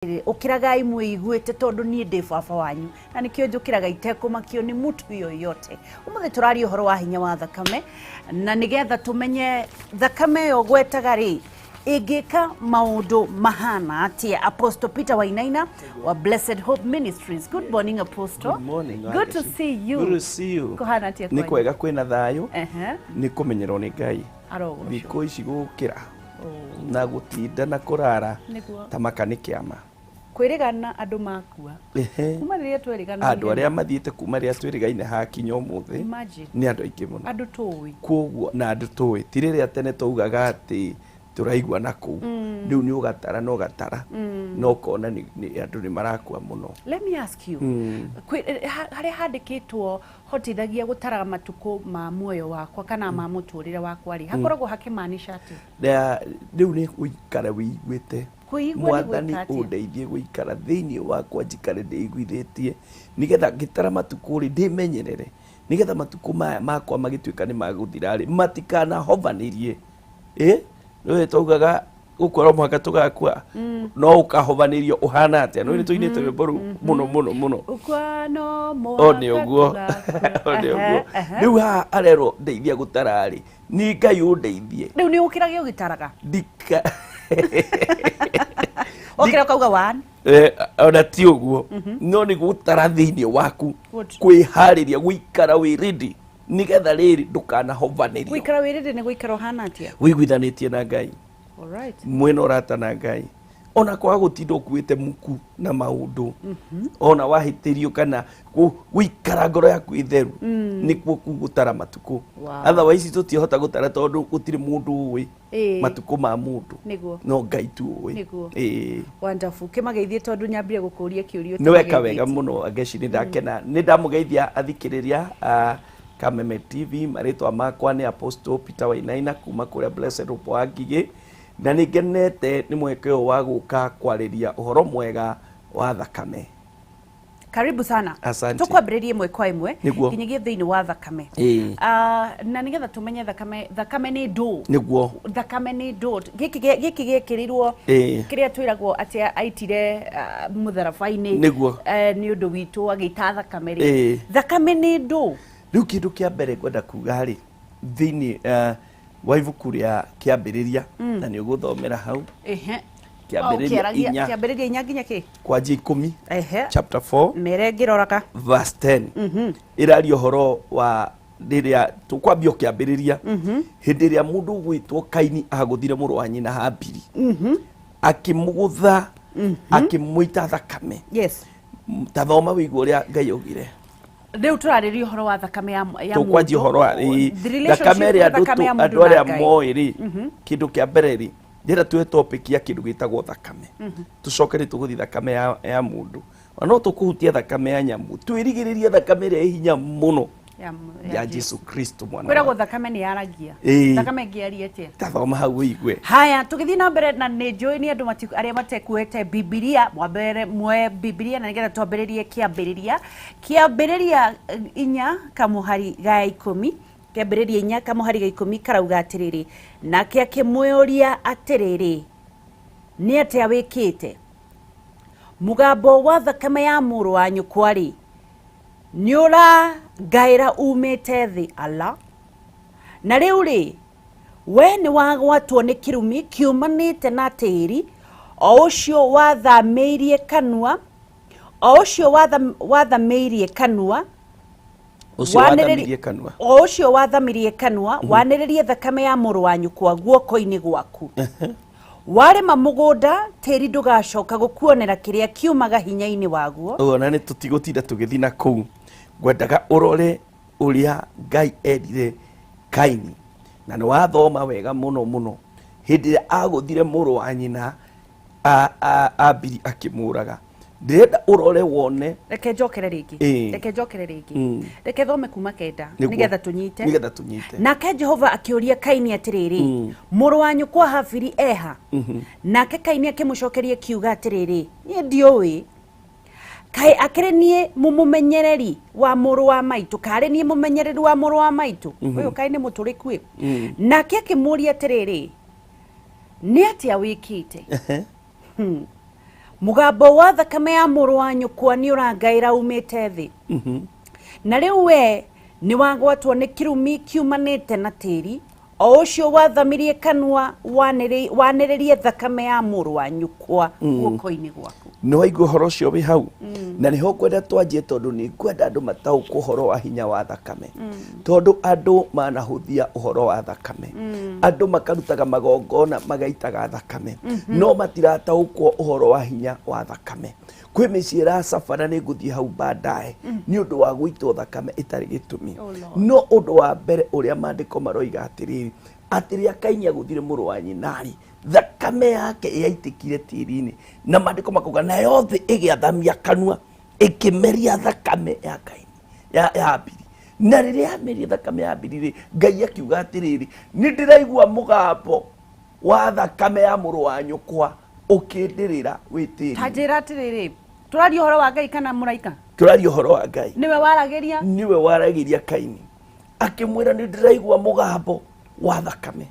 Ũkĩragai mwĩiguĩte tondũ niĩ ndĩ baba wanyu na nĩkĩo njũkĩraga itekũmakio nĩ mũtu yoyote. Ũmũthĩ tũraria ũhoro wa hinya wa thakame na nĩgetha tũmenye thakame ĩyo gwetaga rĩ ĩngĩka maũndũ mahana atĩa. Apostle Peter Wainaina wa Blessed Hope Ministries. Good morning, Apostle. Good morning, Good to Wangechi. see you. Good to see you. Kũhana atĩa Nĩ kwanyu? kwega, kwĩna thayũ. Nĩ kũmenyerwo nĩ Ngai. Arogocwo. Thikũ ici gũkĩra na gũtinda na kũrara ta maka nĩ kĩama. Kwĩrĩgana andũ makua. Kuma rĩrĩa twerĩgana. Andũ arĩa mathiĩte kuma rĩrĩa twĩrĩgaine hakinya ũmũthĩ Imagine. nĩ andũ aingĩ mũno. Andũ tũĩ. Koguo na andũ tũĩ ti rĩrĩa tene twaugaga atĩ tũraigua na kũu, rĩu nĩ ũgatara na ũgatara na ũkona andũ nĩ marakua mũno. Let me ask you. Harĩa handĩkĩtwo hotithagia gũtaraga matukũ ma muoyo wakwa kana ma mũtũrĩre wakwa rĩ, hakoragwo hakĩmaanisha atĩa? Na rĩu nĩ gũikara wĩiguĩte. Kwĩigua nĩ Mwathani gwĩka atĩa? ũndeithie gũikara thĩinĩ wakwa, njikare ndĩiguithĩtie nĩgetha ngĩtara matukũ rĩ ndĩmenyerere, nĩgetha matukũ maya makwa magĩtuĩka nĩ magũthira rĩ matikanahovanĩrie. Ĩ nĩwe twaugaga gũkorwo mũhaka tũgakua no ũkahovanĩrio ũhana atĩa? No nĩ tũinĩte rwĩmbo rũu mũno mũno mũno. Ũkua no O mũhaka nĩ ũguo. tũgakua. O nĩ ũguo. Ehe. Rĩu haha arerwo ndeithia gũtara rĩ, nĩ Ngai ũndeithie. Rĩu nĩ ũkĩragia ũgĩtaraga? Ndika. Ũkĩra ũkauga one. Ona ti ũguo, no nĩ gũtara thĩinĩ waku. Good. Kwĩharĩria gũikara wĩ ready nĩgetha rĩrĩ ndũkanahovanĩrio. Gũikara wĩrĩrĩ nĩ gũikara ũhana atĩa? Wĩiguithanĩtie na Ngai. Alright. Mwĩna ũrata na Ngai, ona kwaga gũtinda ũkuĩte muku na maũndũ, ona wahĩtĩrio kana gũikara ngoro yaku ĩtheru, nĩkuo ku gũtara matukũ. Otherwise tũtiahota gũtara tondũ gũtirĩ mũndũ ũĩ matukũ ma mũndũ. No Ngai tu ũĩ. Nĩguo. Wonderful. Kĩmageithie tondũ nyambire gũkũria kĩũria. Nĩ weka wega mũno, Angeci, nĩ ndakena nĩ ndamũgeithia athikĩrĩria a Kameme TV. Marĩtwa makwa nĩ Apostle Peter Wainaina kuma kũrĩa Blessed Hope wa Ngigĩ, na nĩ ngenete nĩ mweke ũyũ wa gũka kwarĩria ũhoro mwega wa thakame. Karibu sana. Asante. Tũkwambĩrĩria ĩmwe kwa ĩmwe nginyagia thĩinĩ wa thakame. Ah, na nĩgetha tũmenye thakame, thakame nĩ ndũ? Thakame nĩ ndũ? Gĩkĩ gĩekĩrirwo kĩrĩa twĩragwo atĩ aitire mũtharaba-inĩ nĩ ũndũ witũ, agĩita thakame rĩ, thakame nĩ ndũ? Rĩu kĩndũ kĩa mbere ngwenda kuga rĩ, thĩinĩ wa ibuku rĩa Kĩambĩrĩria, na nĩ ũgũthomera hau. Kĩambĩrĩria Ũkĩaragia 4. Kĩambĩrĩria 4 nginya kĩ? Kwanjia 10. Chapter 4. Mere ngĩroraga. Verse 10 ĩraria ũhoro wa rĩrĩa tũkwambia ũkĩambĩrĩria, hĩndĩ ĩrĩa mũndũ ũgwĩtwo Kaini agũthire mũrũ wa nyina Habili, akĩmũgũtha, akĩmũita thakame. Ta thoma wĩigue ũrĩa Ngai augire. Rĩu tũrarĩria ũhoro wa thakame ya Tũkwanjia mũndũ. ũhoro wa The relationship thakame ĩrĩa ya thakame ya mũndũ andũ na arĩa Ngai. moĩ rĩ, kĩndũ kĩa mbere rĩ, ndĩrenda tuoe topic ya kĩndũ gĩtagwo thakame, tũcoke rĩ tũgũthiĩ thakame ya mũndũ, ona no tũkũhutia thakame ya nyamũ, twĩrigĩrĩrie thakame ĩrĩa ĩ hinya mũno ya Jesu Kristo mwana Kwĩragwo wa thakame nĩ yaragia. Thakame ĩngĩaria atĩa? Tathoma hau ũigue. Haya, tũgĩthiĩ na mbere, na nĩ njũĩ nĩ andũ arĩa matekuete Bibilia, mwambere muoe Bibilia na nĩgetha twambĩrĩrie kĩambĩrĩria. Kĩambĩrĩria 4 kamũhari ga 10. Kĩambĩrĩria 4 kamũhari ga 10 karauga atĩrĩrĩ, nake akĩmũũria atĩrĩrĩ, nĩ atĩa wĩkĩte? Mũgambo wa thakame ya mũrũ wa nyũkwa rĩ nĩ ũrangaĩra umĩte thĩ. Ala, na rĩu rĩ, we nĩ wagwatwo nĩ kĩrumi kiumanĩte na tĩri o ũcio wathamĩirie kanua, o ũcio wathamĩirie kanua. Ũcio wathamirie kanua. O ũcio wathamirie kanua wanĩrĩrie thakame ya mũrũ wa nyũkwa guoko-inĩ gwaku. Warĩma mũgũnda, tĩri ndũgacoka gũkuonera kĩrĩa kiumaga hinya-inĩ waguo. Ona nĩ tũtigũtinda tũgĩthiĩ na kũu, ngwendaga ũrore ũrĩa Ngai erire Kaini, na nĩ wathoma wega mũno mũno hĩndĩ ĩrĩa agũthire mũrũ wa nyina Abili akĩmũraga. Ndĩrenda ũrore wone. Reke njokere rĩngĩ. Reke njokere rĩngĩ. Reke thome kuma 9. Nĩgetha tũnyite. Nĩgetha tũnyite. Nake Jehova akĩũria Kaini atĩrĩrĩ, mũrũ wa nyũkwa Habili eha? Nake Kaini akĩmũcokeria kiuga atĩrĩrĩ, niĩ ndiũĩ, kaĩ akĩrĩ niĩ mũmũmenyereri wa mũrũ wa maitũ? Karĩ niĩ mũmenyereri wa mũrũ wa maitũ ũyũ? Kaĩ nĩ mũtũrĩku ĩ! Nake akĩmũũria atĩrĩrĩ, nĩ atĩa wĩkĩte? Mũgambo wa thakame ya mũrũ wa nyũkwa nĩ ũrangaĩra umĩte thĩ. Na rĩu we nĩ wagwatwo nĩ kĩrumi kiumanĩte na tĩri, o ũcio wathamirie kanua wanĩrĩrie thakame ya mũrũ wa nyũkwa guoko-inĩ gwaku. Nĩ waigua ũhoro ũcio wĩ hau, na nĩho ngwenda twanjie, tondũ nĩ ngwenda andũ mataũkwo ũhoro wa hinya wa thakame, tondũ andũ manahũthia ũhoro wa thakame. Andũ makarutaga magongona magaitaga thakame, no matirataũkwo ũhoro wa hinya wa thakame. Kwĩ mĩciĩ ĩracabana, nĩ ngũthiĩ hau baadaye, nĩ ũndũ wa gũitwo thakame ĩtarĩ gĩtũmi. Oh Lord. No ũndũ wa mbere ũrĩa maandĩko maroiga atĩrĩrĩ, atĩ rĩrĩa Kaini agũthire mũrũ wa nyina-rĩ, thakame yake yaitĩkire tĩri-inĩ, na maandĩko makauga nayo thĩ ĩgĩathamia kanua ĩkĩmeria thakame ya Kaini ya Abili. Na rĩrĩa yameria thakame ya Abili rĩ, Ngai akiuga atĩrĩrĩ, nĩ ndĩraigua mũgambo wa thakame ya mũrũ wa nyũkwa ũkĩndĩrĩra wĩ Ta tĩri. Njĩra atĩrĩrĩ, tũraria ũhoro wa Ngai kana mũraika? Tũraria ũhoro wa Ngai. Nĩwe waragĩria? Nĩwe waragĩria Kaini akĩmwĩra, nĩ ndĩraigua mũgambo wa thakame.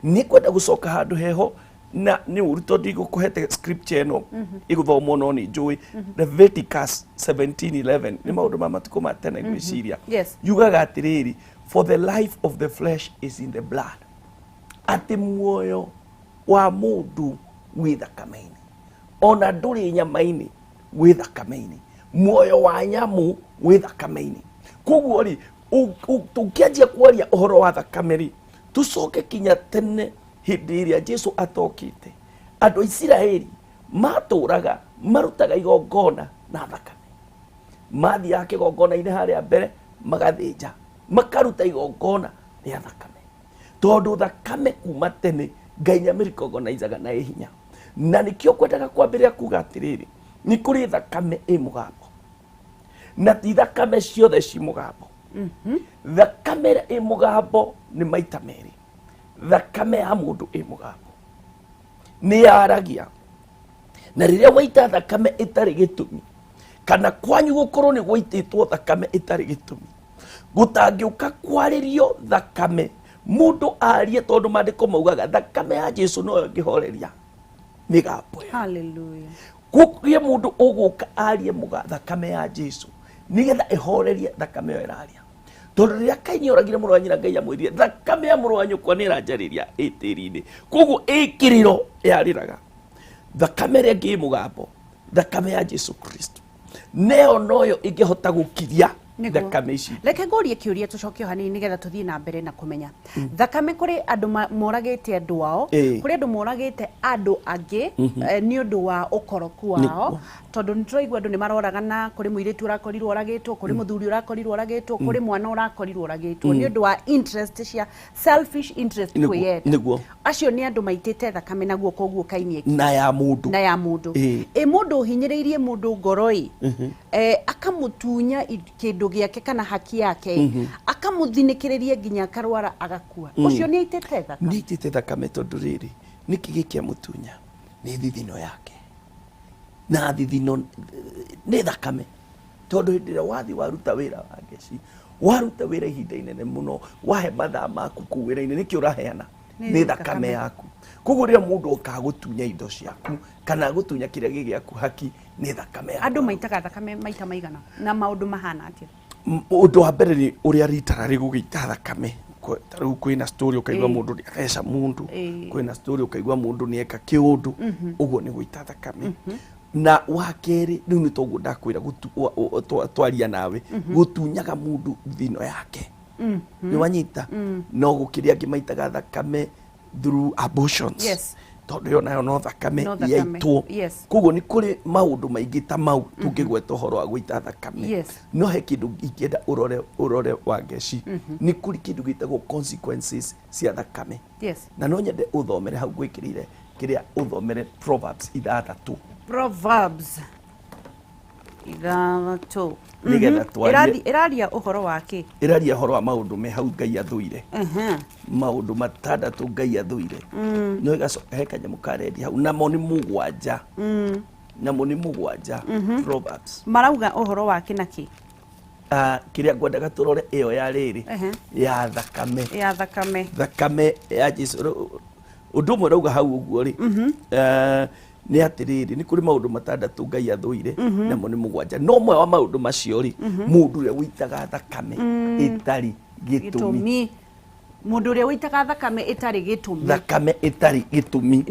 Nĩ kwenda gũcoka handũ heho na nĩ ũru tondũ igũkũhete scripture ĩno ĩgũthomwo, no nĩ njũĩ Leviticus 17:11, nĩ maũndũ ma matukũ ma tene ngwĩciria. Yugaga atĩrĩrĩ, "For the life of the flesh is in the blood," atĩ muoyo wa mũndũ wĩ thakame-inĩ, ona ndũrĩ nyama-inĩ, wĩ thakame-inĩ. Muoyo wa nyamũ wĩ thakame-inĩ. Koguo rĩ, tũngĩanjia kwaria ũhoro wa thakame rĩ, tũcoke kinya tene hĩndĩ ĩrĩa Jesu atokĩte, andũ a Isiraeli matũraga marutaga igongona na thakame. Mathiaga kĩgongona-inĩ harĩa mbere, magathĩnja, makaruta igongona rĩa thakame, tondũ thakame kuma tene Ngai nĩamĩrecognizaga na ĩ hinya. Na nĩkĩo kwendaga kwambĩrĩria kuga atĩrĩrĩ, nĩ kũrĩ thakame ĩ mũgambo, na ti thakame ciothe ci mũgambo. Thakame ĩrĩa ĩ mũgambo nĩ maita merĩ. Thakame ya mũndũ ĩ mũgambo nĩ yaragia, na rĩrĩa waita thakame ĩtarĩ gĩtũmi, kana kwanyu gũkorwo nĩ gwaitĩtwo thakame ĩtarĩ gĩtũmi, gũtangĩũka kwarĩrio thakame mũndũ arie, tondũ maandĩko maugaga thakame ya Jesu noyo ĩngĩhoreria mĩgambo ĩyo. Hallelujah. Kũgĩe mũndũ ũgũka arie mũga thakame ya Jesu nĩgetha ĩhorerie thakame ĩyo ĩraria, tondũ rĩrĩa Kaini oragire mũrũ wa nyina, Ngai amwĩrire thakame ya mũrũ wa nyũkwa nĩ ĩranjarĩria ĩ tĩri-inĩ. Koguo ĩ kĩrĩro yarĩraga. Thakame ĩrĩa ĩngĩ ĩ mũgambo, thakame ya Jesu Kristo, neyo noyo ĩngĩhota gũkiria thakame ici. Reke ngũrie kĩũria, tũcoke o hanini nĩgetha tũthiĩ na mbere na kũmenya thakame. Kũrĩ andũ moragĩte andũ ao, kũrĩ andũ moragĩte andũ angĩ nĩ ũndũ wa ũkoroku wao, tondũ nĩ tũraigua andũ nĩ maroragana. Kũrĩ mũirĩtu ũrakorirwo oragĩtwo, kũrĩ mũthuri ũrakorirwo oragĩtwo, kũrĩ mwana ũrakorirwo oragĩtwo nĩ ũndũ wa interest cia selfish interest, kwĩyenda. Acio nĩ andũ maitĩte thakame na guoko ũguo Kaini ekire. Na ya mũndũ. Na ya mũndũ. Ĩ mũndũ ũhinyĩrĩirie mũndũ ngoro ĩ, akamũtunya kĩndũ gĩake kana haki yake ĩ, akamũthinĩkĩrĩria nginya akarwara agakua, ũcio nĩ aitĩte thakame? Nĩ aitĩte thakame, tondũ rĩrĩ, nĩkĩ gĩkĩamũtunya? Nĩ thithino yake, na thithino nĩ thakame, tondũ hĩndĩ ĩrĩa wathiĩ waruta wĩra wa ngeci, waruta wĩra ihinda inene mũno, wahe mathaa maku kũu wĩra-inĩ, nĩkĩ ũraheana? Nĩ nĩ thakame. Thakame yaku. Koguo rĩrĩa mũndũ oka gũtunya indo ciaku kana gũtunya kĩrĩa gĩ gĩaku haki, nĩ thakame yaku. Andũ maitaga thakame maita maigana na maũndũ mahana atĩa? Ũndũ wa mbere nĩ ũrĩa ritara gũgĩita thakame. Ta rĩu kwĩna story ũkaigua mũndũ nĩ atheca mũndũ, kwĩna story ũkaigua mũndũ nĩ eka kĩũndũ ũguo, nĩ gũita thakame. Na wa kerĩ rĩu nĩ toguo ndakwĩra twaria nawe, gũtunyaga mũndũ thino yake, nĩ wanyita? No gũkĩrĩ angĩ maitaga thakame through abortions, tondũ ĩyo nayo no thakame No thakame. yaitwo. Koguo nĩ kũrĩ maũndũ maingĩ ta mau tũngĩgweta ũhoro wa gũita thakame. No he kĩndũ ingĩenda ũrore wa ngeci, nĩ kũrĩ kĩndũ gĩtagwo consequences cia thakame. Na no nyende ũthomere hau ngwĩkĩrĩire kĩrĩa, ũthomere Proverbs 6. Proverbs 6. Nĩgetha twarie. Ĩraria ũhoro wa kĩ? Ĩraria ũhoro wa maũndũ me hau Ngai athũire, maũndũ matandatũ Ngai athũire. No ĩgacoka he kanyamũ karendi hau, namo nĩ 7, namo nĩ 7, Proverbs. Marauga ũhoro wa kĩ na kĩ? Ah, kĩrĩa ngwendaga tũrore ĩyo ya rĩrĩ ya thakame. Ya thakame. Thakame ya Jesu. Ũndũ ũmwe ũrauga hau ũguo rĩ, Nĩ atĩrĩrĩ, nĩ kũrĩ maũndũ matandatũ Ngai athũire, namo nĩ mũgwanja, no ũmwe wa maũndũ macio rĩ, mũndũ ũrĩa ũitaga thakame ĩtarĩ gĩtũmi. Gĩtũmi, mũndũ ũrĩa ũitaga thakame ĩtarĩ gĩtũmi. Thakame ĩtarĩ gĩtũmi.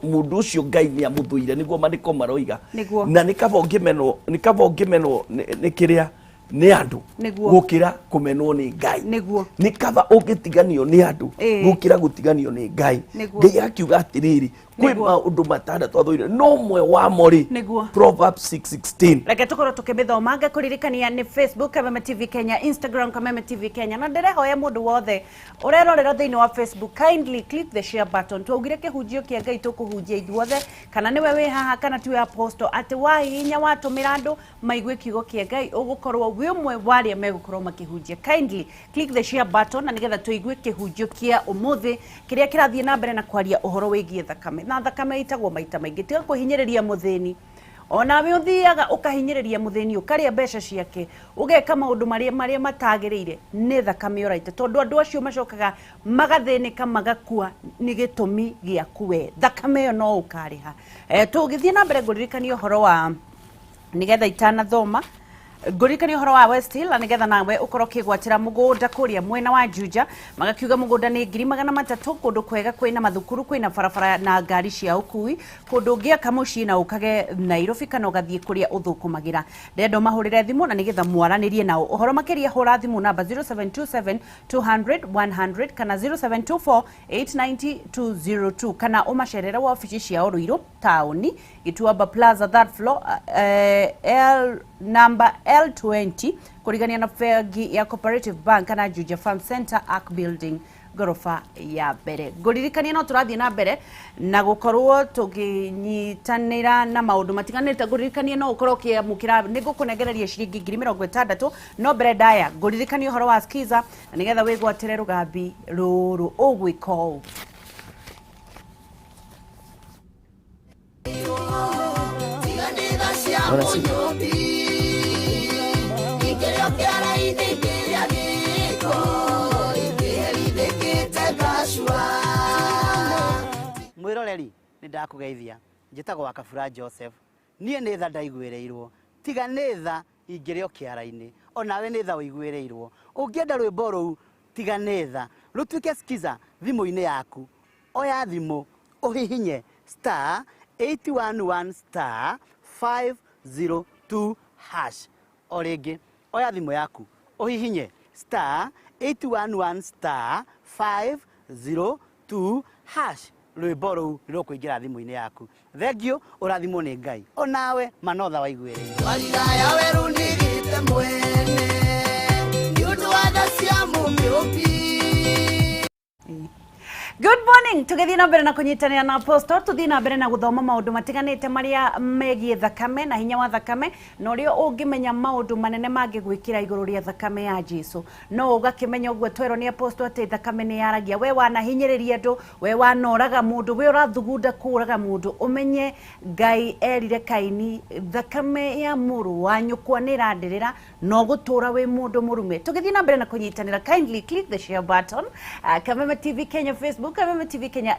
Mũndũ ũcio Ngai nĩ amũthũire, nĩguo mandĩko maroiga. Na nĩ kaba ũngĩmenwo, nĩ kaba ũngĩmenwo nĩ kĩrĩa nĩ andũ gũkĩra kũmenwo nĩ Ngai. Nĩ kaba ũngĩtiganio nĩ andũ gũkĩra gũtiganio nĩ Ngai. Ngai akiuga atĩrĩrĩ, kwĩ maũndũ matandatũ athũire, no ũmwe wamo rĩ, Proverbs 6:16. Reke tũkorwo tũkĩmĩthoma. Ngakũririkania nĩ Facebook Kameme TV Kenya, Instagram Kameme TV Kenya, na ndĩrehoya mũndũ wothe ũrerorera thĩinĩ wa Facebook, kindly click the share button. Twaugire kĩhunjio kĩa Ngai tũkũhunjia ithuothe, kana nĩwe wĩ haha kana tiwe apostle, atĩ wahihinya watũmĩra andũ maigue kiugo kĩa Ngai, ũgũkorwo wĩ ũmwe wa arĩa megũkorwo makĩhunjia. Kindly click the share button na nĩgetha tũigue kĩhunjio kĩa ũmũthĩ kĩrĩa kĩrathiĩ na mbere na kwaria ũhoro wĩgiĩ thakame. Na thakame ĩtagwo maita maingĩ. Tiga kwĩhinyĩrĩria mũthĩni. Onawe ũthiaga ũkahinyĩrĩria mũthĩni, ũkarĩa mbeca ciake, ũgeka maũndũ marĩa matagĩrĩire, nĩ thakame ũraita, tondũ andũ acio macokaga magathĩnĩka magakua nĩ gĩtũmi gĩaku we. Thakame ĩyo no ũkarĩha. Tũgĩthiĩ na mbere, ngũririkania ũhoro wa, nĩgetha itanathoma, ngũririkania ũhoro wa West Hill, na nĩgetha nawe ũkorwo ũkĩgwatĩra mũgũnda kũrĩa mwena wa Juja. Magakiuga mũgũnda nĩ 300,000, kũndũ kwega, kwĩna mathukuru, kwĩna barabara na ngari cia ũkui, kũndũ ũngĩaka mũciĩ na ũkage Nairobi kana ũgathiĩ kũrĩa ũthũkũmagĩra. Ndĩrenda ũmahũrĩre thimũ na nĩgetha mwaranĩrie nao ũhoro makĩria. Hũra thimũ namba 0727 200 100 kana 0724 890 202, kana ũmacerere wabici ciao Ruiru taũni, Gituamba Plaza, third floor, L number L20, kũrigania na bengi ya Cooperative Bank, kana Juja Farm Center, Arc Building, ngoroba ya mbere. Ngũririkania no tũrathiĩ na mbere na gũkorwo tũkĩnyitanĩra na maũndũ matiganĩte. Ngũririkania no ũkorwo ũkĩamũkĩra, nĩ ngũkũnengereria ciringi 60,000, no mbere ndaya ngũririkania ũhoro wa Skiza na nĩgetha wĩgwatĩre rũgambi rũrũ ũgwĩka ũũ. Tiganĩra cia mũnyũmbi, ingĩrĩa kĩara-inĩ, ingĩrĩa gĩko, ingĩherithĩkĩte ngacua. Mwĩroreri, nĩ ndakũgeithia. Njĩtagwo wa Kabura Joseph. Niĩ nĩ tha ndaiguĩrĩirwo. Tiga nĩ tha ingĩrĩ o kĩara-inĩ. Onawe nĩ tha ũiguĩrĩirwo. Ũngĩenda rwĩmbo rũu tiga nĩ tha rũtuĩke skiza thimũ-inĩ yaku, oya thimũ ũhihinye star 811 star 502 hash. O rĩngĩ, oya thimũ yaku ũhihinye star 811 star 502 hash. Rwĩmbo rũu rũkũingĩra thimũ-inĩ yaku. Thengiũ, ũrathimwo nĩ Ngai. Onawe manotha waiguĩrĩirwo. Warira ya werũ nĩgĩte mwene nĩ ũndũ wa tha cia mũmĩũmbi. Good morning. Tũgĩthiĩ na mbere na kũnyitanĩra na Apostle, tũthiĩ na mbere na gũthoma maũndũ matiganĩte marĩa megiĩ thakame na hinya wa thakame, na ũrĩa ũngĩmenya maũndũ manene mangĩgwĩkĩra igũrũ rĩa thakame ya Jesu. No ũgakĩmenya ũguo twerwo nĩ Apostle atĩ thakame nĩ yaragia. We wanahinyĩrĩria andũ, we wanoraga mũndũ, we ũrathugunda kũraga mũndũ, ũmenye Ngai erire Kaini, thakame ya mũrũ wa nyũkwa nĩ ĩrandĩrĩra, no gũtũra wĩ mũndũ mũrume. Tũgĩthiĩ na mbere na kũnyitanĩra, kindly click the share button. Kameme TV Kenya Facebook, Kameme TV Kenya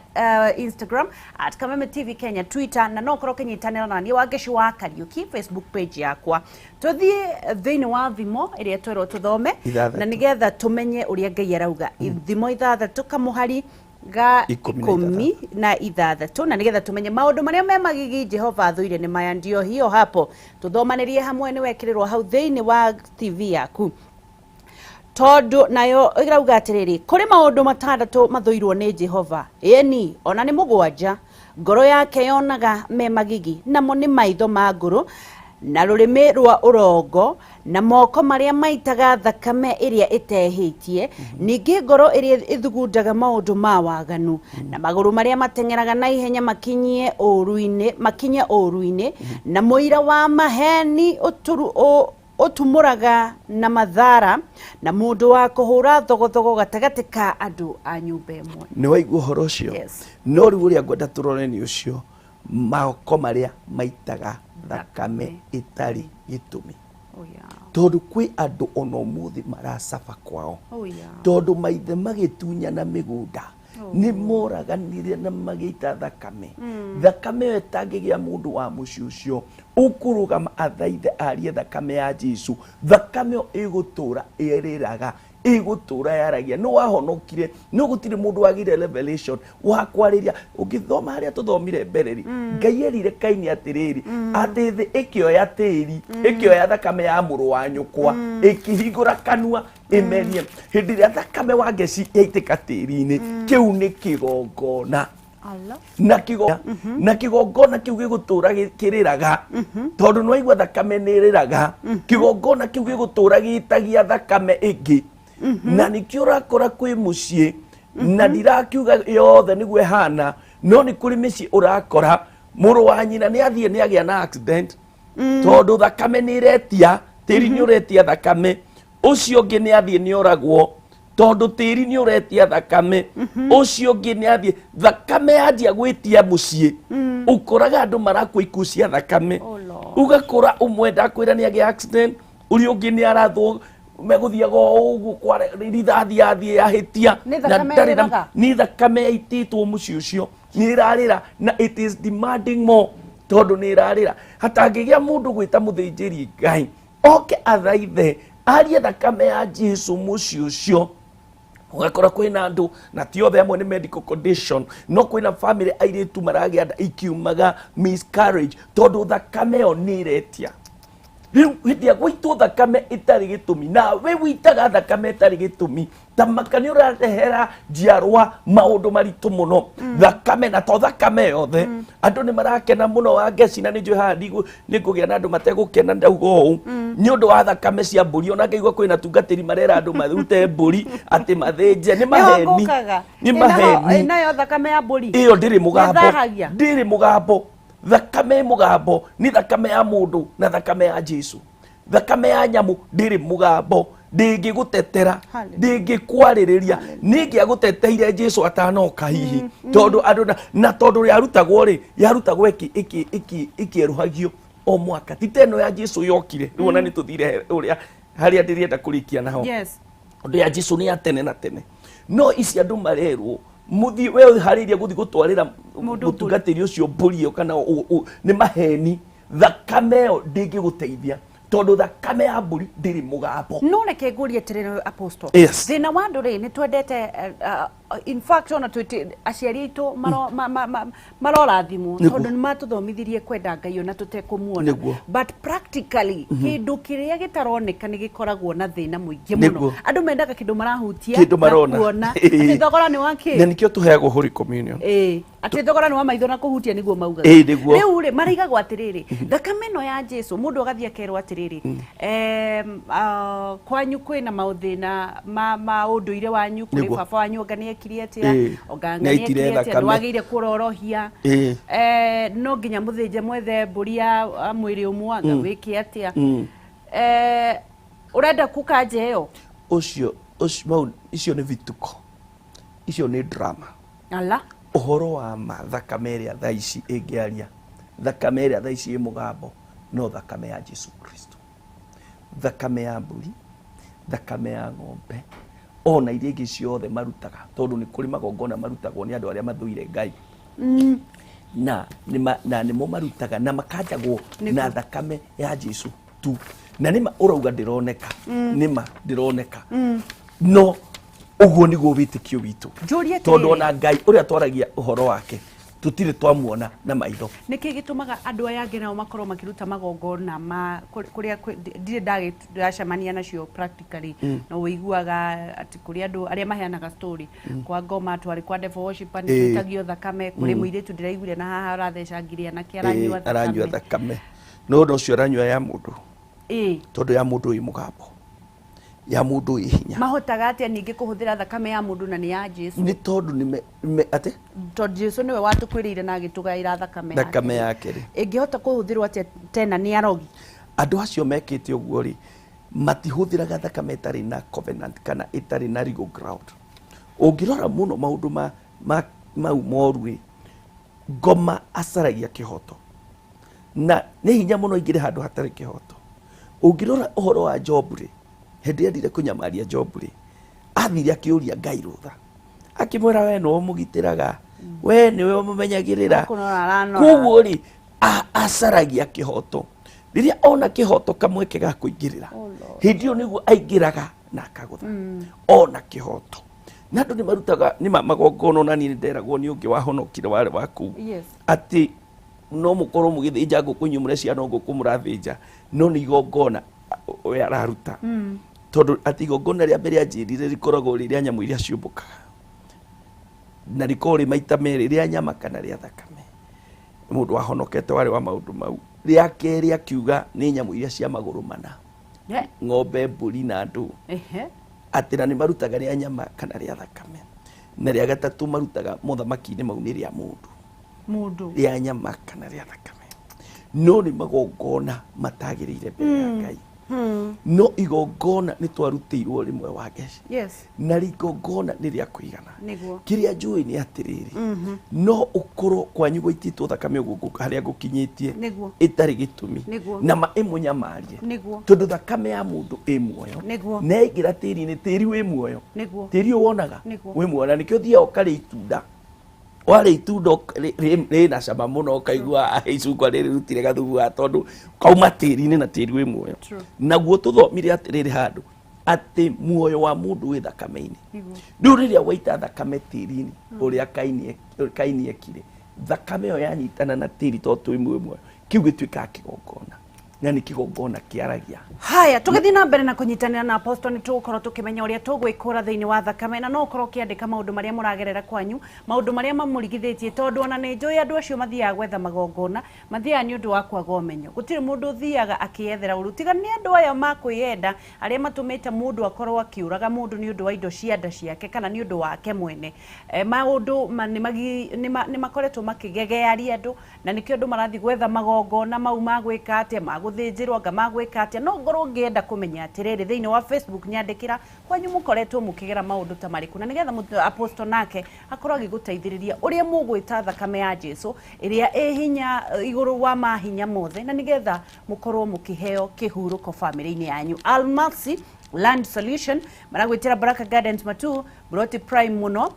Instagram, at Kameme TV Kenya Twitter, na no ũkorwo ũkĩnyitanĩra na niĩ Wangeci wa Kariuki Facebook page yakwa. Tũthiĩ thĩinĩ wa thimo ĩrĩa twerwo tũthome 6. Na nĩgetha tũmenye ũrĩa Ngai arauga. Thimo 6 kamũhari ga 16. 16, na nĩgetha tũmenye maũndũ marĩa me magigi Jehova athũire nĩ maya. Ndio hiyo hapo, tũthomanĩrie hamwe. Nĩ wekĩrĩrwo hau thĩinĩ wa TV yaku, tondũ nayo ĩrauga atĩrĩrĩ, kũrĩ maũndũ matandatũ mathũirwo nĩ Jehova, ĩni ona nĩ mũgwanja ngoro yake yonaga me magigi, namo nĩ maitho ma ngũrũ, na rũrĩmĩ rwa ũrongo, na moko marĩa maitaga thakame ĩrĩa ĩtehĩtie, ningĩ ngoro ĩrĩa ĩthugundaga maũndũ ma waganu, na magũrũ marĩa mateng'eraga na ihenya makinye ũũru-inĩ, na mũira wa maheni ũtumũraga na mathara, na mũndũ wa kũhũra thogothogo gatagatĩ ka andũ a nyũmba ĩmwe. Nĩ waigua ũhoro ũcio? Yes. No rĩu ũrĩa ngwenda tũrore nĩ ũcio moko marĩa maitaga thakame ĩtarĩ gĩtũmi. Tondũ kwĩ andũ ona ũmũthĩ maracaba kwao, tondũ maithe magĩtunyana mĩgũnda. Nĩ moraganire na magĩita thakame. Thakame ĩyo ĩtangĩgĩa mũndũ wa mũciĩ ũcio ũkũrũgama athaithe arie thakame ya Jesu, thakame ĩyo ĩgũtũra ĩrĩraga, ĩgũtũra yaragia. Nĩ wahonokire, no gũtirĩ mũndũ wagĩire revelation wa kwarĩria. Ũngĩthoma harĩa tũthomire mbere rĩ, Ngai erire Kaini atĩrĩrĩ, atĩ thĩ ĩkĩoya tĩri, ĩkĩoya thakame ya mũrũ wa nyũkwa, ĩkĩhingũra kanua ĩmerie. Hĩndĩ ĩrĩa thakame wa ngeci yaitĩka tĩri-inĩ, kĩu nĩ kĩgongona. Allah. Na kĩgongona kĩu gĩgũtũra kĩrĩraga, tondũ nĩwaigua thakame nĩ ĩrĩraga. Kĩgongona kĩu gĩgũtũra gĩtagia thakame ĩngĩ, na nĩkĩo ũrakora kwĩ mũciĩ, na ndirakiuga yothe nĩguo ĩhana, no nĩ kũrĩ mĩciĩ ũrakora mũrũ wa nyina nĩ athiĩ, nĩ agĩa na accident, tondũ thakame nĩ ĩretia, tĩri nĩ ũretia thakame. Ũcio ũngĩ nĩ athiĩ, nĩ oragwo, tondũ tĩri nĩ ũretia thakame. Ũcio ũngĩ nĩ athiĩ, thakame yanjia gwĩtia mũciĩ, ũkoraga andũ marakua ikuũ cia thakame. Oh Lord. Ũgakora ũmwe ndakwĩra nĩ agĩa accident, ũrĩa ũngĩ nĩ arathwo, megũthiaga o ũguo kwa rithathi yathiĩ yahĩtia. Nĩ Na thakame ndarĩ na- ĩrĩraga? Nĩ thakame yaitĩtwo mũciĩ ũcio, nĩ ĩrarĩra, na it is demanding more, tondũ nĩ ĩrarĩra. Hatangĩgĩa mũndũ gwĩta mũthĩnjĩri Ngai oke athaithe arie thakame ya Jesu mũciĩ ũcio, ũgakora kwĩna andũ, na ti othe, amwe nĩ medical condition, no kwĩna family airĩtu maragĩa nda ikiumaga miscarriage, tondũ thakame ĩyo nĩ ĩretia. Rĩu hĩndĩ ya gũitwo thakame ĩtarĩ gĩtũmi, nawe wĩitaga thakame ĩtarĩ gĩtũmi, ta maka nĩ ũrarehera njiarwa maũndũ maritũ mũno. Thakame, na to thakame yothe. Andũ nĩ marakena mũno wa ngeci, na nĩ njũĩ haha nĩ ngũgĩa na andũ mategũkena ndauga ũũ nĩ ũndũ wa thakame cia mbũri. Ona ngaigua kwĩna tungatĩri marera andũ marute mbũri atĩ mathĩnje. Nĩ maheni. Ngũkaga. Nĩ maheni. Nayo thakame ya mbũri Ĩyo ndĩrĩ mũgambo. Nĩthahagia. Ndĩrĩ mũgambo. Thakame mũgambo nĩ thakame ya mũndũ na thakame ya Jesu. Thakame ya nyamũ ndĩrĩ mũgambo, ndĩngĩgũtetera. Hallelujah. Ndĩngĩkwarĩrĩria. Nĩngĩagũteteire Jesu atanoka hihi, tondũ andũ na tondũ yarutagwo rĩ, yarutagwo ĩkĩerũhagio o mwaka, ti ta ĩno ya Jesu yokire rĩu. Ona nĩ tũthire ũrĩa harĩa ndĩrenda kũrĩkia naho. Ũndũ ya Jesu nĩ ya tene na tene, no ici andũ marerwo mũthiĩ we harĩirie gũthiĩ gũtwarĩra Mũndũ. Mũtungatĩri ũcio mbũri ĩyo kana nĩ maheni. Thakame ĩyo ndĩngĩgũteithia, tondũ thakame ya mbũri ndĩrĩ mũgambo. No reke ngũrie atĩrĩrĩ, apostle. Yes. Thĩna wa andũ rĩ, nĩ twendete, in fact ona twĩti aciari aitũ marorathimwo, tondũ nĩ matũthomithirie kwenda Ngai ona tũtekũmuona. But practically kĩndũ kĩrĩa gĩtaroneka nĩ gĩkoragwo na thĩna mũingĩ mũno. Andũ mendaga kĩndũ marahutia Kĩndũ na marona. kuona. Atĩ thogora nĩ wa Na kĩ? nĩkĩo tũheagwo Holy Communion. Ĩĩ, atĩ thogora nĩ wa maitho na kũhutia, nĩguo maugaga. Ĩĩ, nĩguo. Rĩu rĩ, marigagwo atĩrĩrĩ, thakame ĩno ya Jesu, mũndũ agathiĩ akerwo atĩrĩrĩ, kwanyu kwĩna maũthĩna ma ũndũire wanyu, kũrĩ baba wanyu anga nĩ ekire atĩa, anga Nĩ aitire nĩ ekire atĩa, thakame. ndwagĩrĩire kũrorohia. No nginya mũthĩnje, mwethe mbũri ya mwĩrĩ ũmwe, anga wĩke atĩa. Ũrenda kũkanja ĩyo? Ũcio mau icio nĩ vituko, icio nĩ drama. Ala. Ũhoro wa ma, thakame ĩrĩa thaa ici ĩngĩaria, thakame ĩrĩa thaa ici ĩ mũgambo, no thakame ya Jesu Kristo. Thakame ya mbũri, thakame ya ng'ombe, ona iria ingĩ ciothe marutaga, tondũ nĩ kũrĩ magongona marutagwo nĩ andũ arĩa mathũire Ngai, na nĩmo marutaga na makanjagwo na thakame ya Jesu tu. Na nĩma ũrauga ndĩroneka, nĩma ndĩroneka, no ũguo nĩguo wĩtĩkio witũ, Njũrie tondũ atĩrĩrĩ. ona Ngai ũrĩa twaragia ũhoro wake tũtirĩ twamuona na maitho. Nĩkĩ gĩtũmaga andũ aya angĩ nao makorwo makĩruta magongona ma kũrĩa ndirĩ ndacemania nacio practically, no ũiguaga atĩ kũrĩ andũ arĩa maheanaga story kwa ngoma, twarĩ kwa devil worshipper, nĩ twĩtagio thakame, kũrĩ mũirĩtu ndĩraiguire na haha ũrathecangire anake aranyua Aranyua thakame. Thakame, no ũndũ ũcio aranyua ya mũndũ, tondũ ya mũndũ ĩ mũgambo, ya mũndũ ĩ hinya. Mahotaga atĩa ningĩ kũhũthĩra thakame ya mũndũ na nĩ ya Jesu? Nĩ tondũ nĩ atĩ Tondũ Jesu nĩwe watũkwĩrĩire na agĩtũgaĩra thakame. Thakame yake rĩ. Ĩngĩhota kũhũthĩrwo atĩa tena nĩ arogi? Andũ acio mekĩte ũguo rĩ, matihũthĩraga thakame ĩtarĩ na covenant kana ĩtarĩ na legal ground. Ũngĩrora mũno maũndũ ma mau moru rĩ, ngoma acaragia kĩhoto, na nĩ hinya mũno ingĩrĩ handũ hatarĩ kĩhoto. Ũngĩrora ũhoro wa Job rĩ, hĩndĩ ĩrĩa endire kũnyamaria Job rĩ, athire akĩũria Ngai rũtha. Akĩmwĩra, we nĩwe ũmũgitĩraga, we nĩwe ũmũmenyagĩrĩra. Kũnora aranora. Koguo rĩ, acaragia kĩhoto. Rĩrĩa ona kĩhoto kamweke ga kũingĩrĩra, Oh Lord. hĩndĩ ĩyo nĩguo aingĩraga na akagũtha. Ona kĩhoto na andũ nĩ marutaga nĩ magongona. Ona niĩ nĩ nderagwo nĩ ũngĩ wahonokire warĩ wa kũu atĩ no mũkorwo mũgĩthĩnja ngũkũ, inyuĩ mũrecia no ngũkũ mũrathĩnja, no nĩ igongona we araruta, tondũ atĩ igongona rĩa mbere anjĩrire rĩkoragwo rĩ rĩa nyamũ iria ciũmbũkaga, na rĩkoragwo rĩ maita merĩ, rĩa nyama kana rĩa thakame. Mũndũ wahonokete warĩ wa maũndũ mau. Rĩa kerĩ akiuga nĩ nyamũ iria cia magũrũ mana, ng'ombe, mbũri na andũ, atĩ na nĩ marutaga rĩa nyama kana rĩa thakame. Na rĩa gatatũ marutaga mothamaki-inĩ mau nĩ rĩa mũndũ. Mũndũ. Rĩa nyama kana rĩa thakame. No nĩ magongona matagĩrĩire mbere ya Ngai. No igongona nĩ twarutĩirwo rĩmwe wa ngeci, na igongona nĩ rĩa kũigana. Kĩrĩa njũĩ nĩ atĩrĩrĩ, no ũkorwo kwanyu gũitĩtwo thakame ũguo harĩa ngũkinyĩtie ĩtarĩ gĩtũmi, na ma ĩmũnyamarie, tondũ thakame ya mũndũ ĩ muoyo, na yaingĩra tĩri-inĩ, tĩri wĩ muoyo. Tĩri ũyũ wonaga wĩ muoyo, na nĩkĩo ũthiaga ũkarĩa itunda, warĩa itunda rĩna cama mũno, ũkaigua, "Ah, icungwa rĩrĩ rutire gathumu ga," tondũ kauma tĩri-inĩ na tĩri wĩ muoyo. Naguo tũthomire atĩrĩrĩ handũ atĩ muoyo wa mũndũ wĩ thakame-inĩ. Rĩu rĩrĩa waita thakame tĩri-inĩ, ũrĩa Kaini ekire, thakame ĩyo yanyitana na tĩri, tondũ twĩ muoyo, kĩu gĩtuĩkaga kĩgongona, na nĩ kĩgongona kĩaragia. Haya, tũgĩthiĩ na mbere na kũnyitanĩra na apostle, nĩ tũgũkorwo tũkĩmenya ũrĩa tũgwĩkũra thĩinĩ wa thakame, na no ũkorwo ũkĩandĩka maũndũ marĩa mũragerera kwanyu, maũndũ marĩa mamũrigithĩtie, tondũ ona nĩ njũĩ andũ acio mathiaga gwetha magongona mathiaga nĩ ũndũ wa kwaga ũmenyo. Gũtirĩ mũndũ ũthiaga akĩyethera ũru, tiga nĩ andũ aya makwĩyenda, arĩa matũmĩte mũndũ akorwo akĩũraga mũndũ nĩ ũndũ wa indo cia nda ciake kana nĩ ũndũ wake mwene. Maũndũ nĩ makoretwo makĩgegearia andũ, na nĩkĩo andũ marathiĩ gwetha magongona mau magwĩka atĩa, magũthĩnjĩrwo, anga magwĩka atĩa. No ngorwo ngĩenda kũmenya atĩrĩrĩ, thĩinĩ wa Facebook nyandĩkĩra kwanyu mũkoretwo mũkĩgera maũndũ ta marĩkũ, na nĩgetha apostle nake akorwo agĩgũteithĩrĩria ũrĩa mũgwĩta thakame ya Jesu ĩrĩa ĩ hinya igũrũ wa mahinya mothe, na nĩgetha mũkorwo mũkĩheo kĩhurũko bamĩrĩ-inĩ yanyu. Almasi Land Solution maragwĩtĩra Baraka Gardens Matu, Broti prime mũno,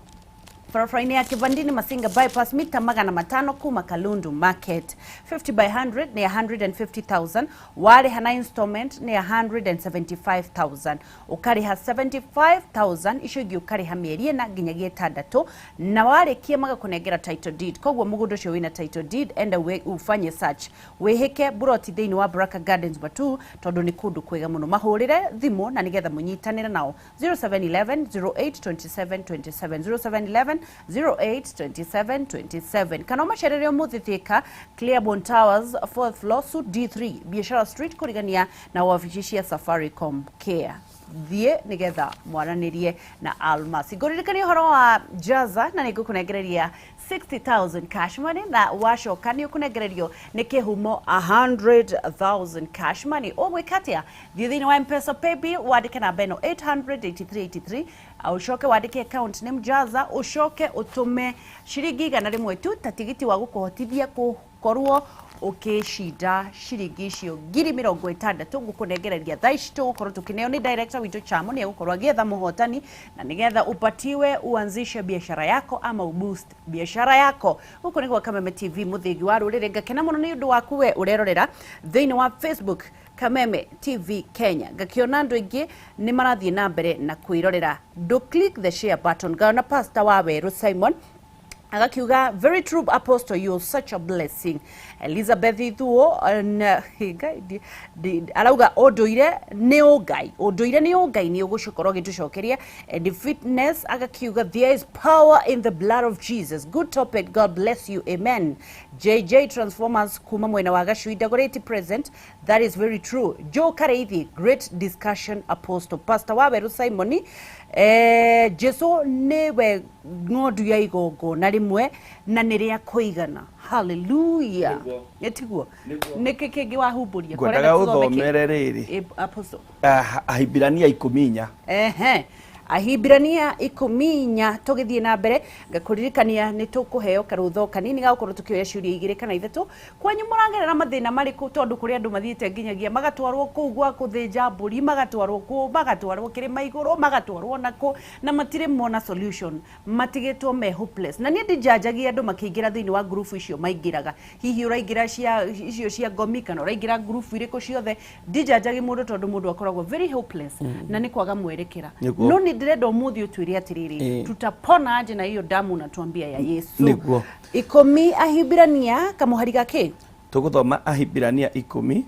barabara-inĩ ya Kivandini Masinga bypass, mita 500 kuma Kalundu Market. 50 by 100 nĩ 150,000, warĩha na installment nĩ 175,000, ũkarĩha 75,000, icio ingĩ ũkarĩha mĩeri 4 nginyagia 6, na warĩkia magakũnengera title deed. Koguo mũgũnda ũcio wĩna title deed. Enda ufanye search, wĩhĩke buroti thĩinĩ wa Baraka Gardens Matu, tondũ nĩ kũndũ kwega mũno. Mahũrĩre thimũ na nĩgetha mũnyitanĩre nao, 0711 08 27 27, 0711 08 27 27, kana ũmacerere ũmũthĩ Thika, Clearborn Towers, fourth floor, suite D3, Biashara Street, kũrigania na wabici cia Safaricom Care. Thiĩ nĩgetha mwaranĩrie na Almasi. Ngũririkania ũhoro wa Jaza, na nĩ ngũkũnengereria 60,000 cash money, na wacoka nĩ ũkũnengererio nĩ kĩhumo 100,000 cash money. Ũgwĩka atĩa? Thiĩ thĩinĩ wa Mpesa Paybill, wandĩke namba ĩno 88383, ũcoke wandĩke account name Jaza, ũcoke ũtũme ciringi 100 tu ta tigiti wa gũkũhotithia gũkorwo ũkĩcinda ciringi icio 60,000 ngũkũnengereria thaa ici. Tũgũkorwo tũkĩneo nĩ director witũ Chamo, nĩ egũkorwo agĩetha mũhotani na nĩgetha upatiwe uanzishe biashara yako ama uboost biashara yako. Gũkũ nĩ gwa Kameme TV, mũthĩgi wa rũrĩrĩ. Ngakena mũno nĩ ũndũ waku we ũrerorera thĩinĩ wa Facebook, Kameme TV Kenya. Ngakĩona andũ aingĩ nĩ marathiĩ na mbere na kwĩrorera. Do click the share button. Ngona Pastor wa Werũ Simon agakiuga, "Very true, apostle, you're such a blessing." Elizabeth Ithuo Ngai, arauga ũndũire nĩ ũngai, ũndũire nĩ ũngai, nĩ ũgũkorwo ũgĩtũcokeria. And fitness agakiuga, "There is power in the blood of Jesus. Good topic, God bless you, amen." JJ Transformers kuma mwena wa Gacui Dagoretti present, "That is very true." Joe Kareithi, "Great discussion, apostle." Pastor Waweru Simoni, Jesu nĩwe ng'ondu ya igongona rĩmwe na nĩ rĩa kũigana. Haleluya. Nĩguo. Nĩtiguo? Nĩguo. Nĩkĩ kĩngĩ wahumbũria? Ngwendaga ũthomere rĩrĩ. Apostle. Ah, Ahibirania 14. Ehe. Ahibirania 14. Tũgĩthiĩ na mbere, ngakũririkania nĩ tũkũheo karũtho kanini ga gũkorwo tũkĩoya ciũria igĩrĩ kana ithatũ. Kwanyu mũragerera mathĩna marĩkũ? Tondũ kũrĩ andũ mathiĩte nginyagia magatwarwo kũu gwa kũthĩnja mbũri, magatwarwo kũ, magatwarwo kĩrĩma igũrũ, magatwarwo nakũ, na matirĩ mona solution, matigĩtwo me hopeless. Na niĩ ndinjanjagia andũ makĩingĩra thĩinĩ wa ngurubu icio maingĩraga, hihi ũraingĩra cia icio cia ngomi kana ũraingĩra ngurubu irĩkũ ciothe, ndinjanjagia mũndũ tondũ mũndũ akoragwo very hopeless na nĩ kwaga mwerekera. Nĩguo. No nĩ ndĩrenda ũmũthĩ ũtwĩre atĩrĩrĩ, tutapona aje na hiyo damu unatuambia ya Yesu? Nĩguo. 10 Ahibirania kamũhari gakĩ? Tũgũthoma Ahibirania 10,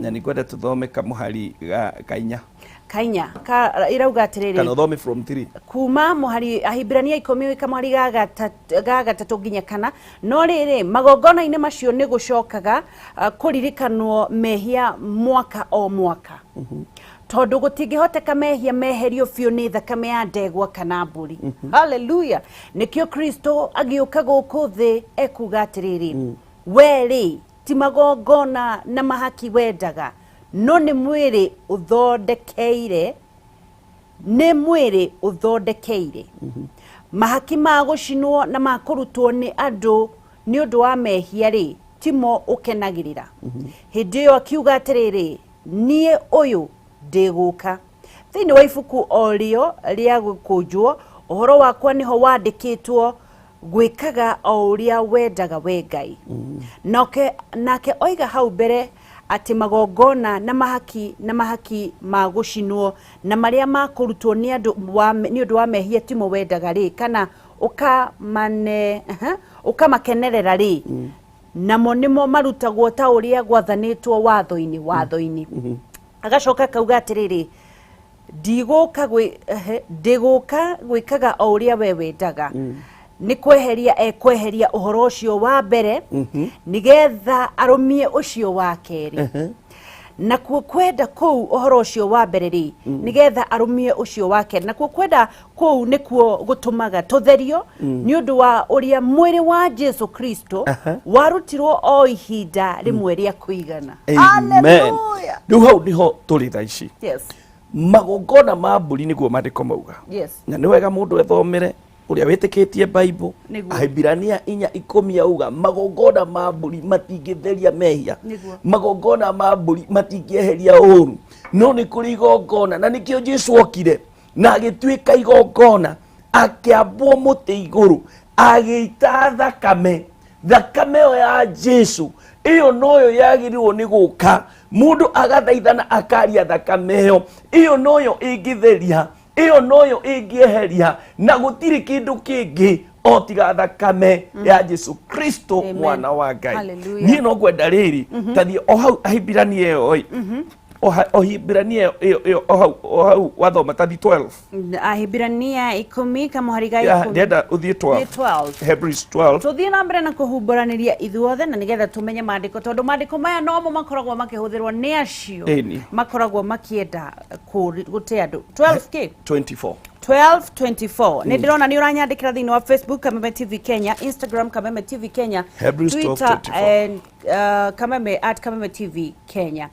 na nĩ ngwenda tũthome kamũhari ga kainya. Kainya ka, ĩrauga atĩrĩrĩ, Kana ũthome from 3. Kuma mũhari, Ahibirania 10 kamũhari ga gatatũ nginya kana. No rĩrĩ, magongona-inĩ macio nĩ gũcokaga kũririkanwo mehia mwaka o mwaka, tondũ gũtingĩhoteka mehia meherio biũ nĩ thakame ya ndegwa kana mbũri. Haleluya! Nĩkĩo Kristo agĩũka gũkũ thĩ ekuga atĩrĩrĩ, we rĩ, ti magongona na mahaki wendaga, no nĩ mwĩrĩ ũthondekeire, nĩ mwĩrĩ ũthondekeire. Mahaki ma gũcinwo na ma kũrutwo nĩ andũ nĩ ũndũ wa mehia rĩ, timo ũkenagĩrĩra. Hĩndĩ ĩyo akiuga atĩrĩrĩ, niĩ ũyũ ndĩgũka. Thĩinĩ wa ibuku o rĩo rĩa gũkũnjwo ũhoro wakwa nĩho wandĩkĩtwo, gwĩkaga o ũrĩa wendaga we Ngai. Nake oiga hau mbere atĩ magongona na mahaki na mahaki ma gũcinwo na marĩa ma kũrutwo nĩ andũ nĩ ũndũ wa mehia timo wendaga rĩ, kana ũkamakenerera rĩ, namo nĩmo marutagwo ta ũrĩa gwathanĩtwo watho-inĩ. Agacoka akauga atĩrĩrĩ, ndĩgũka gwĩkaga o ũrĩa we wendaga. Nĩ kweheria ekweheria ũhoro ũcio wa mbere nĩgetha arũmie ũcio wa kerĩ. Nakuo kwenda kũu ũhoro ũcio wa mbere rĩ, nĩgetha arũmie ũcio wa kerĩ, nakuo kwenda kũu nĩkuo gũtũmaga tũtherio nĩ ũndũ wa ũrĩa mwĩrĩ wa Jesu Kristo warutirwo o ihinda rĩmwe rĩa kũigana. Amen. Hallelujah. Rĩu hau nĩho tũrĩ thaa ici. Magongona ma mbũri nĩguo maandĩko mauga. Na nĩ wega mũndũ ethomere ũrĩa wĩtĩkĩtie Bible. Nĩguo. Ahibirania 4:10 auga magongona ma mbũri matingĩtheria mehia. Magongona ma mbũri matingĩeheria ũũru, no nĩ kũrĩ igongona, na nĩkĩo Jesu okire na agĩtuĩka igongona, akĩambwo mũtĩ igũrũ, agĩita thakame. Thakame ĩyo ya Jesu ĩyo noyo yagĩrĩirwo nĩ gũka, mũndũ agathaithana akaria thakame ĩyo, ĩyo noyo ĩngĩtheria, ĩyo noyo ĩngĩeheria, na gũtirĩ kĩndũ kĩngĩ o tiga thakame ya Jesu Kristo, Amen. mwana wa Ngai. Hallelujah. Niĩ no ngwenda rĩrĩ, tathiĩ o hau Ahibirania ĩyo ĩ, o Ahibirania ĩyo ĩyo o hau wathoma, tathi 12. Ahibirania 10 kamũhari ga Ya, 10. ndĩrenda ũthiĩ 12. Nĩ 12. Hebrews 12. Tũthiĩ na mbere na kũhumbũranĩria ithuothe na nĩgetha tũmenye maandĩko, tondũ maandĩko maya nomo makoragwo makĩhũthĩrwo nĩ acio makoragwo makĩenda gũte andũ. 12 k? 24. 12:24. Nĩ ndĩrona nĩ ũranyandĩkĩra thĩinĩ wa Facebook Kameme TV Kenya, Instagram Kameme TV Kenya, Hebrews 12, Twitter 24. and Kameme at Kameme TV Kenya.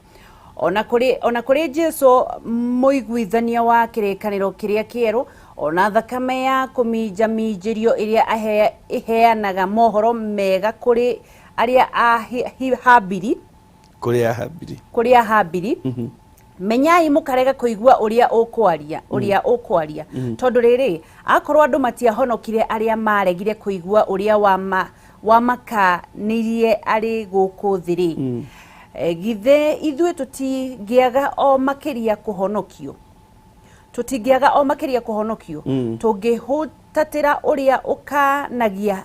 Ona kũrĩ Jesu mũiguithania wa kĩrĩkanĩro kĩrĩa kĩerũ, ona thakame ya kũminjaminjĩrio ĩrĩa ĩheanaga mohoro mega kũrĩ arĩa habiri. Kũrĩ ahabiri. Kũrĩ ahabiri, menyai mũkarega kũigua ũrĩa ũkwaria, ũrĩa ũkwaria. Tondũ rĩrĩ, akorwo andũ matiahonokire arĩa maregire kũigua ũrĩa wamakanĩrie arĩ gũkũ thĩ rĩ, githĩ ithuĩ tũtingĩaga o makĩria kũhonokio, tũtingĩaga o makĩria kũhonokio tũngĩhutatĩra ũrĩa ũkanagia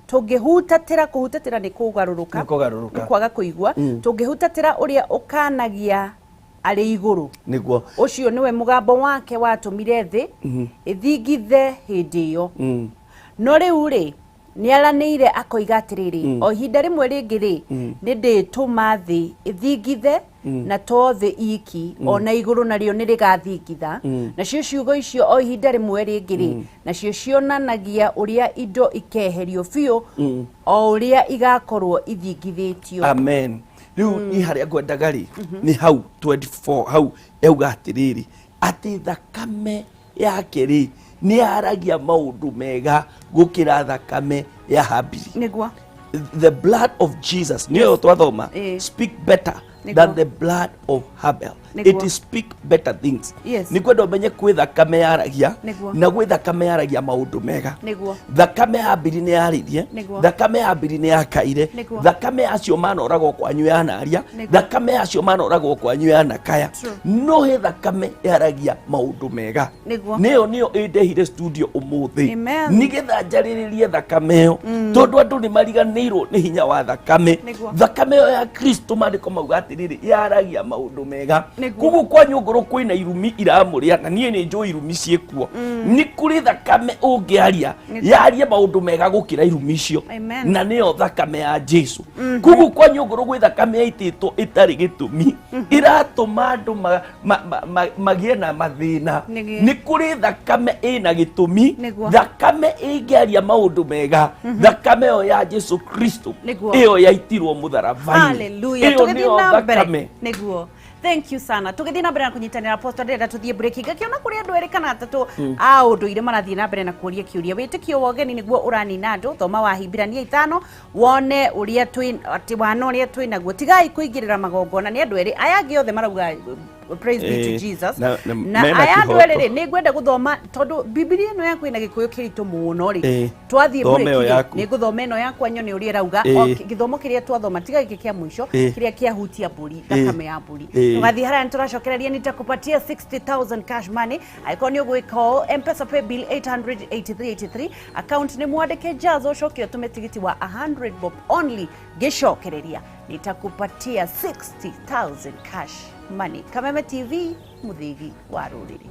tũngĩhutatĩra, kũhutatĩra nĩ kũgarũrũka. Nĩ kũgarũrũka. Nĩ kwaga kũigua. Tũngĩhutatĩra ũrĩa ũkanagia arĩ igũrũ. Ũcio nĩwe mũgambo wake watũmire thĩ ĩthingithe hĩndĩ ĩyo. No rĩu rĩ, nĩ aranĩire akoiga atĩrĩrĩ, o ihinda rĩmwe rĩngĩ rĩ, nĩ ndĩtũma thĩ ĩthingithe, na to thĩ iki, ona igũrũ narĩo nĩ rĩgathingitha. Nacio ciugo icio o ihinda rĩmwe rĩngĩ rĩ, nacio cionanagia ũrĩa indo ikeherio biũ, o ũrĩa igakorwo ithingithĩtio. Amen. Rĩu niĩ harĩa ngwendaga rĩ, nĩ hau 24, hau yauga atĩrĩrĩ, Atĩ thakame yake rĩ nĩ yaragia maũndũ mega gũkĩra thakame ya Habili. Nĩguo. The blood of Jesus nĩyo twathoma, speak better than the blood of Abel. Nĩguo. It speak better things. Yes. Nĩ kwenda ũmenye kwĩ thakame yaragia Nĩguo. na gwĩ thakame yaragia maũndũ mega. Nĩguo. Thakame ya Habili nĩ yaririe, Nĩguo. thakame ya Habili nĩ yakaire, Nĩguo. thakame ya acio manoragwo kwanyu yanaria, Nĩguo. thakame ya acio manoragwo kwanyu yanakaya. True. No he thakame yaragia maũndũ mega. Nĩguo. Nĩyo nĩyo ĩndehire studio ũmũthĩ Amen. nĩgetha njarĩrĩrie thakame ĩyo, tondũ andũ nĩ mariganĩirwo nĩ hinya wa thakame. Nĩguo. Thakame ĩyo ya Kristo, maandĩko mauga atĩrĩrĩ, yaragia maũndũ mega. Nĩguo. Koguo kwa nyũngũrũ kwĩna irumi iramũrĩa, na niĩ nĩ njũĩ irumi ciĩkuo. Nĩ kũrĩ thakame ũngĩaria Nĩguo. yarie maũndũ mega gũkĩra irumi icio. Amen. Na nĩyo thakame ya Jesu. Koguo kwa nyũngũrũ gwĩ thakame yaitĩtwo ĩtarĩ gĩtũmi, ĩratũma andũ magĩe na mathĩna. Nĩguo. Nĩ kũrĩ thakame ĩna gĩtũmi, Nĩguo. thakame ĩngĩaria maũndũ mega, thakame ĩyo ya Jesu Kristo Nĩguo. ĩyo yaitirwo mũtharaba-inĩ. Hallelujah. Ĩyo Tũgĩthiĩ nĩyo na mbere. thakame. Nĩguo. Thank you sana. Tũgĩthiĩ na mbere na kũnyitanĩra, Apostle, ndĩrenda tũthiĩ break. Ngakĩona kũrĩ andũ erĩ kana atatũ a ũndũire marathiĩ na mbere na kũria kĩũria. Wĩtĩkio wa ũgeni nĩguo ũranina andũ. Thoma wa Ahibirania 5 wone ũrĩa twĩ atĩ wana ũrĩa twĩ naguo. Tigai kũingĩrĩra magongona. Nĩ andũ erĩ aya angĩ othe marauga praise be to Jesus. Na Na mena aya andũ kĩhoto. erĩ rĩ, nĩ ngwenda gũthoma tondũ Bibilia ĩno yakwa ĩna Gĩkũyũ kĩritũ mũno rĩ. Twathiĩ Thoma break ĩyo rĩ, yaku. nĩ ngũthoma ĩno yakwa nyone ũrĩa ĩrauga. O gĩthomo kĩrĩa twathoma tiga gĩkĩ kĩa mũico, kĩrĩa kĩahutia mbũri, thakame ya mbũri. Tũgathiĩ haraya nĩtũracokereria. Nitakupatia 60,000 cash money angĩkorwo nĩ ũgwĩka ũũ: Mpesa pay bill 88383, account nĩ mwandĩke Jazo, ũcoke ũtũme tigiti wa 100 bob only. Ngĩcokereria nitakupatia 60,000 cash money. Kameme TV, mũthĩgi wa rũrĩrĩ.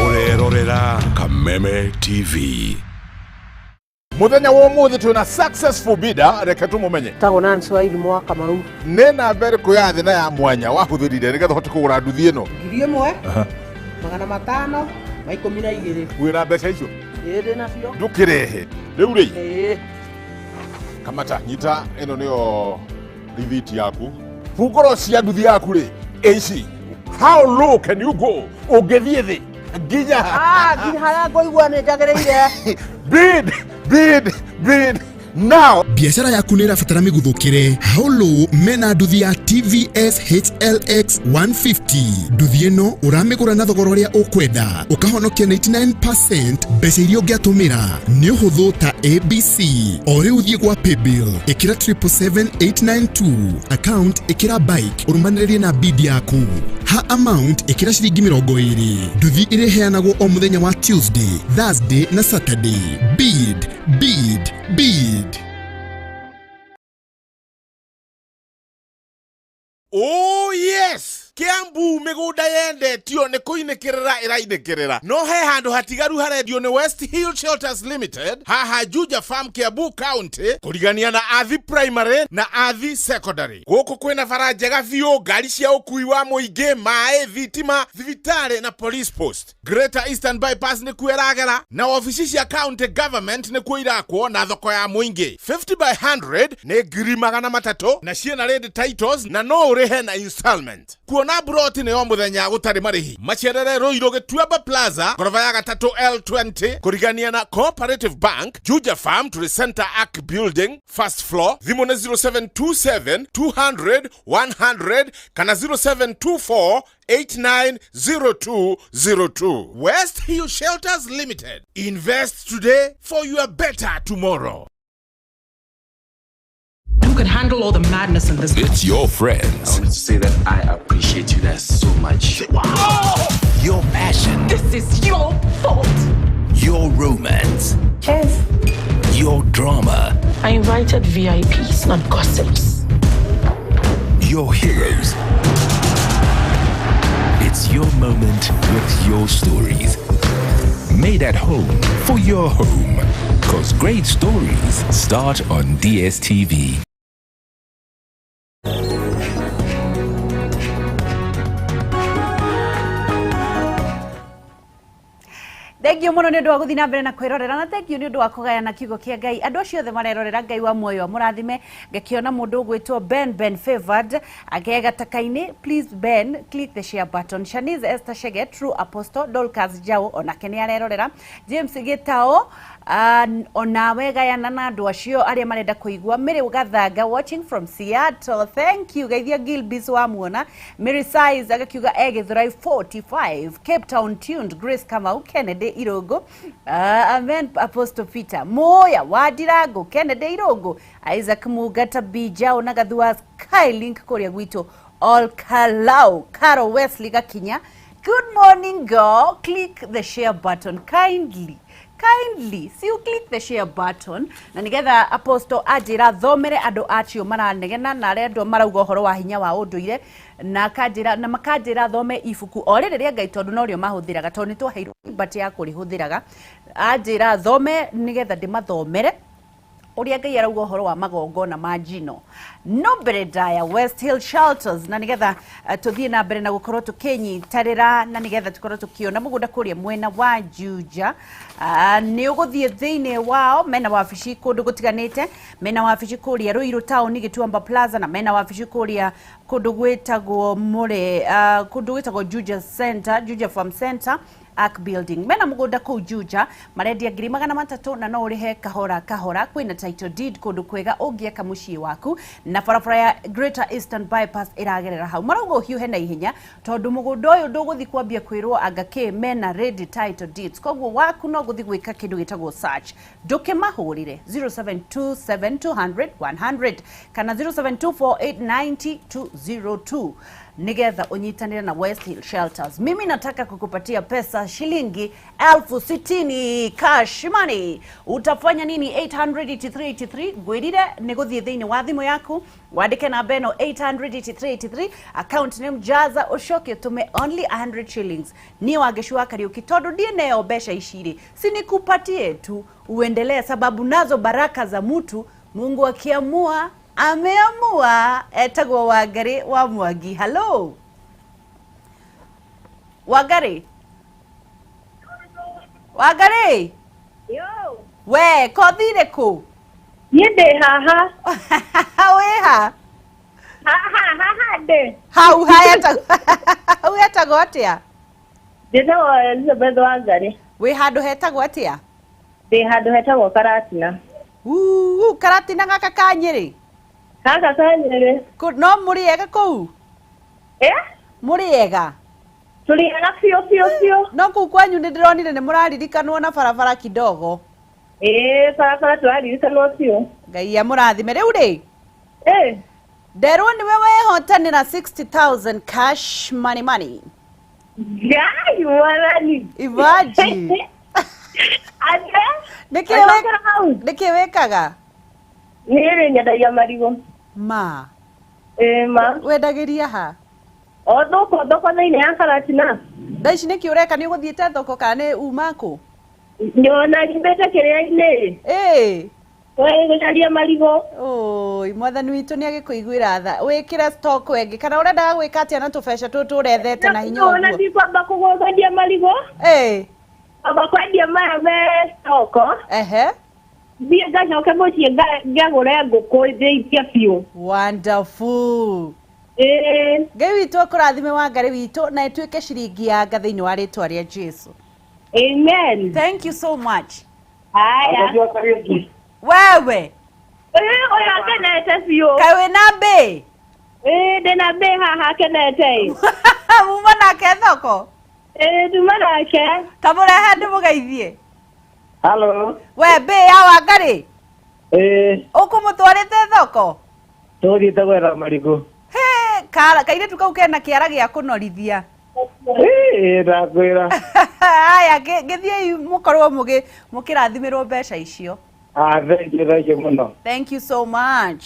Ũrerorera Kameme TV. Muthenya wa umuthi twina successful bidder, reke tumumenye. Tagwo Nancy wa Irimũ wa Kamau. Nĩ namba ĩrĩkũ ya thĩ na ya mwanya wahũthĩrire nĩgetha ũhote kũgũra nduthi ĩno? 1512. Wĩna mbeca icio? Ĩĩ, ndĩ nacio. Ndũkĩrehe rĩu rĩ. Ĩĩ. Kamata, nyita ĩno nĩyo rithiti yaku, bungũro cia nduthi yaku rĩ ĩici. How low can you go? Ũngĩthiĩ thĩ nginya? Ah, nginya harĩa ngũigua nĩ njagĩrĩire. Bid, bid, bid now. Biacara yaku nä ĩrabatara mĩguthũkĩre. Haulo mena nduthi ya TVS HLX 150. Nduthi ĩno ũramĩgũra na thogora ũrĩa ũkwenda, ũkahonokia 99% mbeca iria ũngĩatũmĩra. Nĩ ũhũthũ ta ABC. O rĩu thiĩ gwa paybill, ĩkĩra 777892, account ĩkĩra bike, ũrũmanĩrĩrie na bid yaku. Ha amount ĩkĩra ciringi 20. Nduthi ĩrĩheanagwo o mũthenya wa Tuesday, Thursday na Saturday. Bid, bid, bid. Oh yes, Kiambu mĩgũnda yendetio nĩ kũinĩkĩrĩra ĩrainĩkĩrĩra, no he handũ hatigaru harendio nĩ West Hill Shelters Limited haha Juja Farm, Kiambu County, kũrigania na Athi Primary na Athi Secondary. Gũkũ kwĩna bara njega biũ, ngari cia ũkui wa mũingĩ, maĩ, thitima, thibitarĩ na police post. Greater Eastern Bypass nĩkuo ĩragera, na wabici cia county government nĩkuo irakwo, na thoko ya mũingĩ. 50 by 100 nĩ 300,000 na ciĩna ready titles na no ũrĩhe na installment. Kuona broti nĩ o mũthenya gũtarĩ marĩhi. Macerere Ruiru Gĩtuamba Plaza, ngoroba ya gatatũ L20, kũrigania na Cooperative Bank. Juja Farm tũrĩ Center Arc Building, first floor. Thimũ nĩ 0727 200 100 kana 0724 890202. West Hill Shelters Limited. Invest today for your better tomorrow. Who could handle all the madness in this? It's your friends. I wanted to say that I appreciate you guys so much. Your passion. This is your fault. Your romance. Cheers. Your drama. I invited VIPs, not gossips. Your heroes. It's your moment with your stories. Made at home for your home. Because great stories start on DSTV. Thengio muno nĩ ũndũ wa gũthiĩ na mbere na kwĩrorera, na thengio nĩ ũndũ wa kũgayana kiugo kĩa Ngai. Andũ acio othe marerorera, Ngai wa muoyo amũrathime. Ngakĩona mũndũ ũgwĩtwo Ben Ben Favored akegataka-inĩ. Please Ben, click the share button. Shanice Esther Shege, True Apostle Dorcas Jao onake nĩ arerorera. James Gitao, onawe gayana na andũ acio arĩa marenda kũigua. Mary Gathanga watching from Seattle, thank you. Geithia Gilbis wa muona. Mary Size agakiuga e Githurai 45, Cape Town tuned. Grace Kamau, Kennedy Irogo, amen. Apostle Peter Moya wa Ndirango, Kennedy Irogo, Isaac Mugata Bijao na Gathua Skylink kũrĩa gwitũ All Kalau, Carol Wesley Gakinya. Good morning girl, click the share button kindly, kindly see you click the share button, na nigetha Apostle anjĩra thomere andũ acio maranegena na arĩa andũ marauga ũhoro wa hinya wa ũndũire, na akanjĩra na makanjĩra thome ibuku o rĩrĩ rĩa Ngai tondũ norĩo mahũthĩraga, tondũ nĩ twaheirwo liberty ya kũrĩhũthĩraga. Anjĩra thome nĩgetha ndĩmathomere ũrĩa Ngai arauga ũhoro wa magongona ma njino. No mbere ndaya West Hill Shelters, na nĩgetha tũthiĩ na mbere na gũkorwo tũkĩnyitanĩra, na nĩgetha tũkorwo tũkĩona mũgũnda kũrĩa mwena wa Juja. Nĩ ũgũthiĩ thĩinĩ wao, mena wabici kũndũ gũtiganĩte, mena wabici kũrĩa Ruiru Town Gĩtuamba Plaza, na mena wabici kũrĩa kũndũ gwĩtagwo Mũrĩ, kũndũ gwĩtagwo Juja Center, Juja Farm Center Ark Building. Mena mũgũnda kũu Juja marendia 300,000, na no ũrĩhe kahora kahora. Kwĩna title deed, kũndũ kwega ũngĩaka mũciĩ waku, na barabara ya Greater Eastern Bypass ĩragerera hau. Marauga ũhiũhe na ihenya tondũ mũgũnda ũyũ ndũgũthiĩ kwambia kwĩrwo anga kĩ, mena ready title deeds, koguo waku no gũthiĩ gwĩka kĩndũ gĩtagwo search. Ndũkĩmahũrĩre 0727 200 100 kana 0724890202 nigetha unyitanire na West Hill Shelters. Mimi nataka kukupatia pesa shilingi 60,000 cash money. Utafanya nini? 88383 ngwirire nĩ gũthiĩ thĩinĩ wa thimũ yaku wandĩke namba ĩno 88383, account name jaza, ũcoke ũtũme only 100 shillings. Niĩ Wangeci wa Kariuki, tondũ ndiĩ mbeca ici rĩ, si nikupatie tu uendelee, sababu nazo baraka za mtu Mungu akiamua ameamua. Etagwo Wangari wa Mwangi. Hello Wangari, Wangari. Yo. We kothire kũ? Niĩ ndĩ haha. Wĩ ha? Haha haha ndĩ. Hau hau hetagwo atĩa? Njĩtagwo Elizabeth Wangari. Wĩ handũ hetagwo atĩa? Ndĩ handũ hetagwo Karatina. Uu, Karatina gaka ka Nyĩrĩ? Gaka ka Nyĩrĩ. No mũrĩ ega kũu? Eh? Mũrĩ ega? Tũrĩ ega biũ biũ biũ. No kũu kwanyu nĩ ndĩronire nĩ mũraririkanwo na barabara kidogo. Ĩĩ, barabara tũraririkanwo biũ. Ngai amũrathime. Rĩu rĩ, Eh. nderwo nĩwe wehotanĩra 60,000 cash money money. Ngai mwathani. Imagine. Ate? Nĩkĩ wĩkaga? Niĩ rĩ nyendagia marigũ. Ma. Ĩĩ ma. Wendagĩria ha? O thoko thoko thĩinĩ ya Karatina. Thaa ici nĩkĩ ũreka, nĩ ũgũthiĩte thoko kana nĩ uma kũ? Nyona nyumĩte kĩrĩa-inĩ. Ĩĩ. Gũcaria marigũ. Oi, mwathani witũ nĩ agĩkũiguĩra tha. Wĩkĩre stock ĩngĩ kana ũrendaga gwĩka atĩa na tũbeca tũtũ ũrethete na hinya Ona ũguo? ndikwamba kwendia marigũ. Ĩĩ. Kwamba kwendia maya me thoko. Ehe. Thiĩ ngacoke mũciĩ ngagũre ngũkũ ndĩithie biũ. Wonderful. Ĩĩ. Ngai witũ akũrathime Wangari witũ, na ĩtuĩke ciringi ya nga thĩinĩ wa rĩtwa rĩa Jesu. Amen. Thank you so much. Haya. Wewe. Ũyũ akenete biũ. Kaĩ wĩna mbĩ? Ĩĩ, ndĩna mbĩ haha akenete. Muma nake thoko? Ĩĩ, nduma nake. Ta mũrehe ndĩmũgeithie. Halo. We mbĩ ya Wangari? Ĩĩ. Ũkũmũtwarĩte thoko? Tũthiĩte gwetha marigũ. Hĩ, kairĩtu kau kena kĩara gĩa kũnorithia. Ĩĩ, ndakwĩra. Haya, gĩthiĩi mũkorwo mũkĩrathimĩrwo mbeca icio. Ah, thank you, thank you mũno. Thank you so much.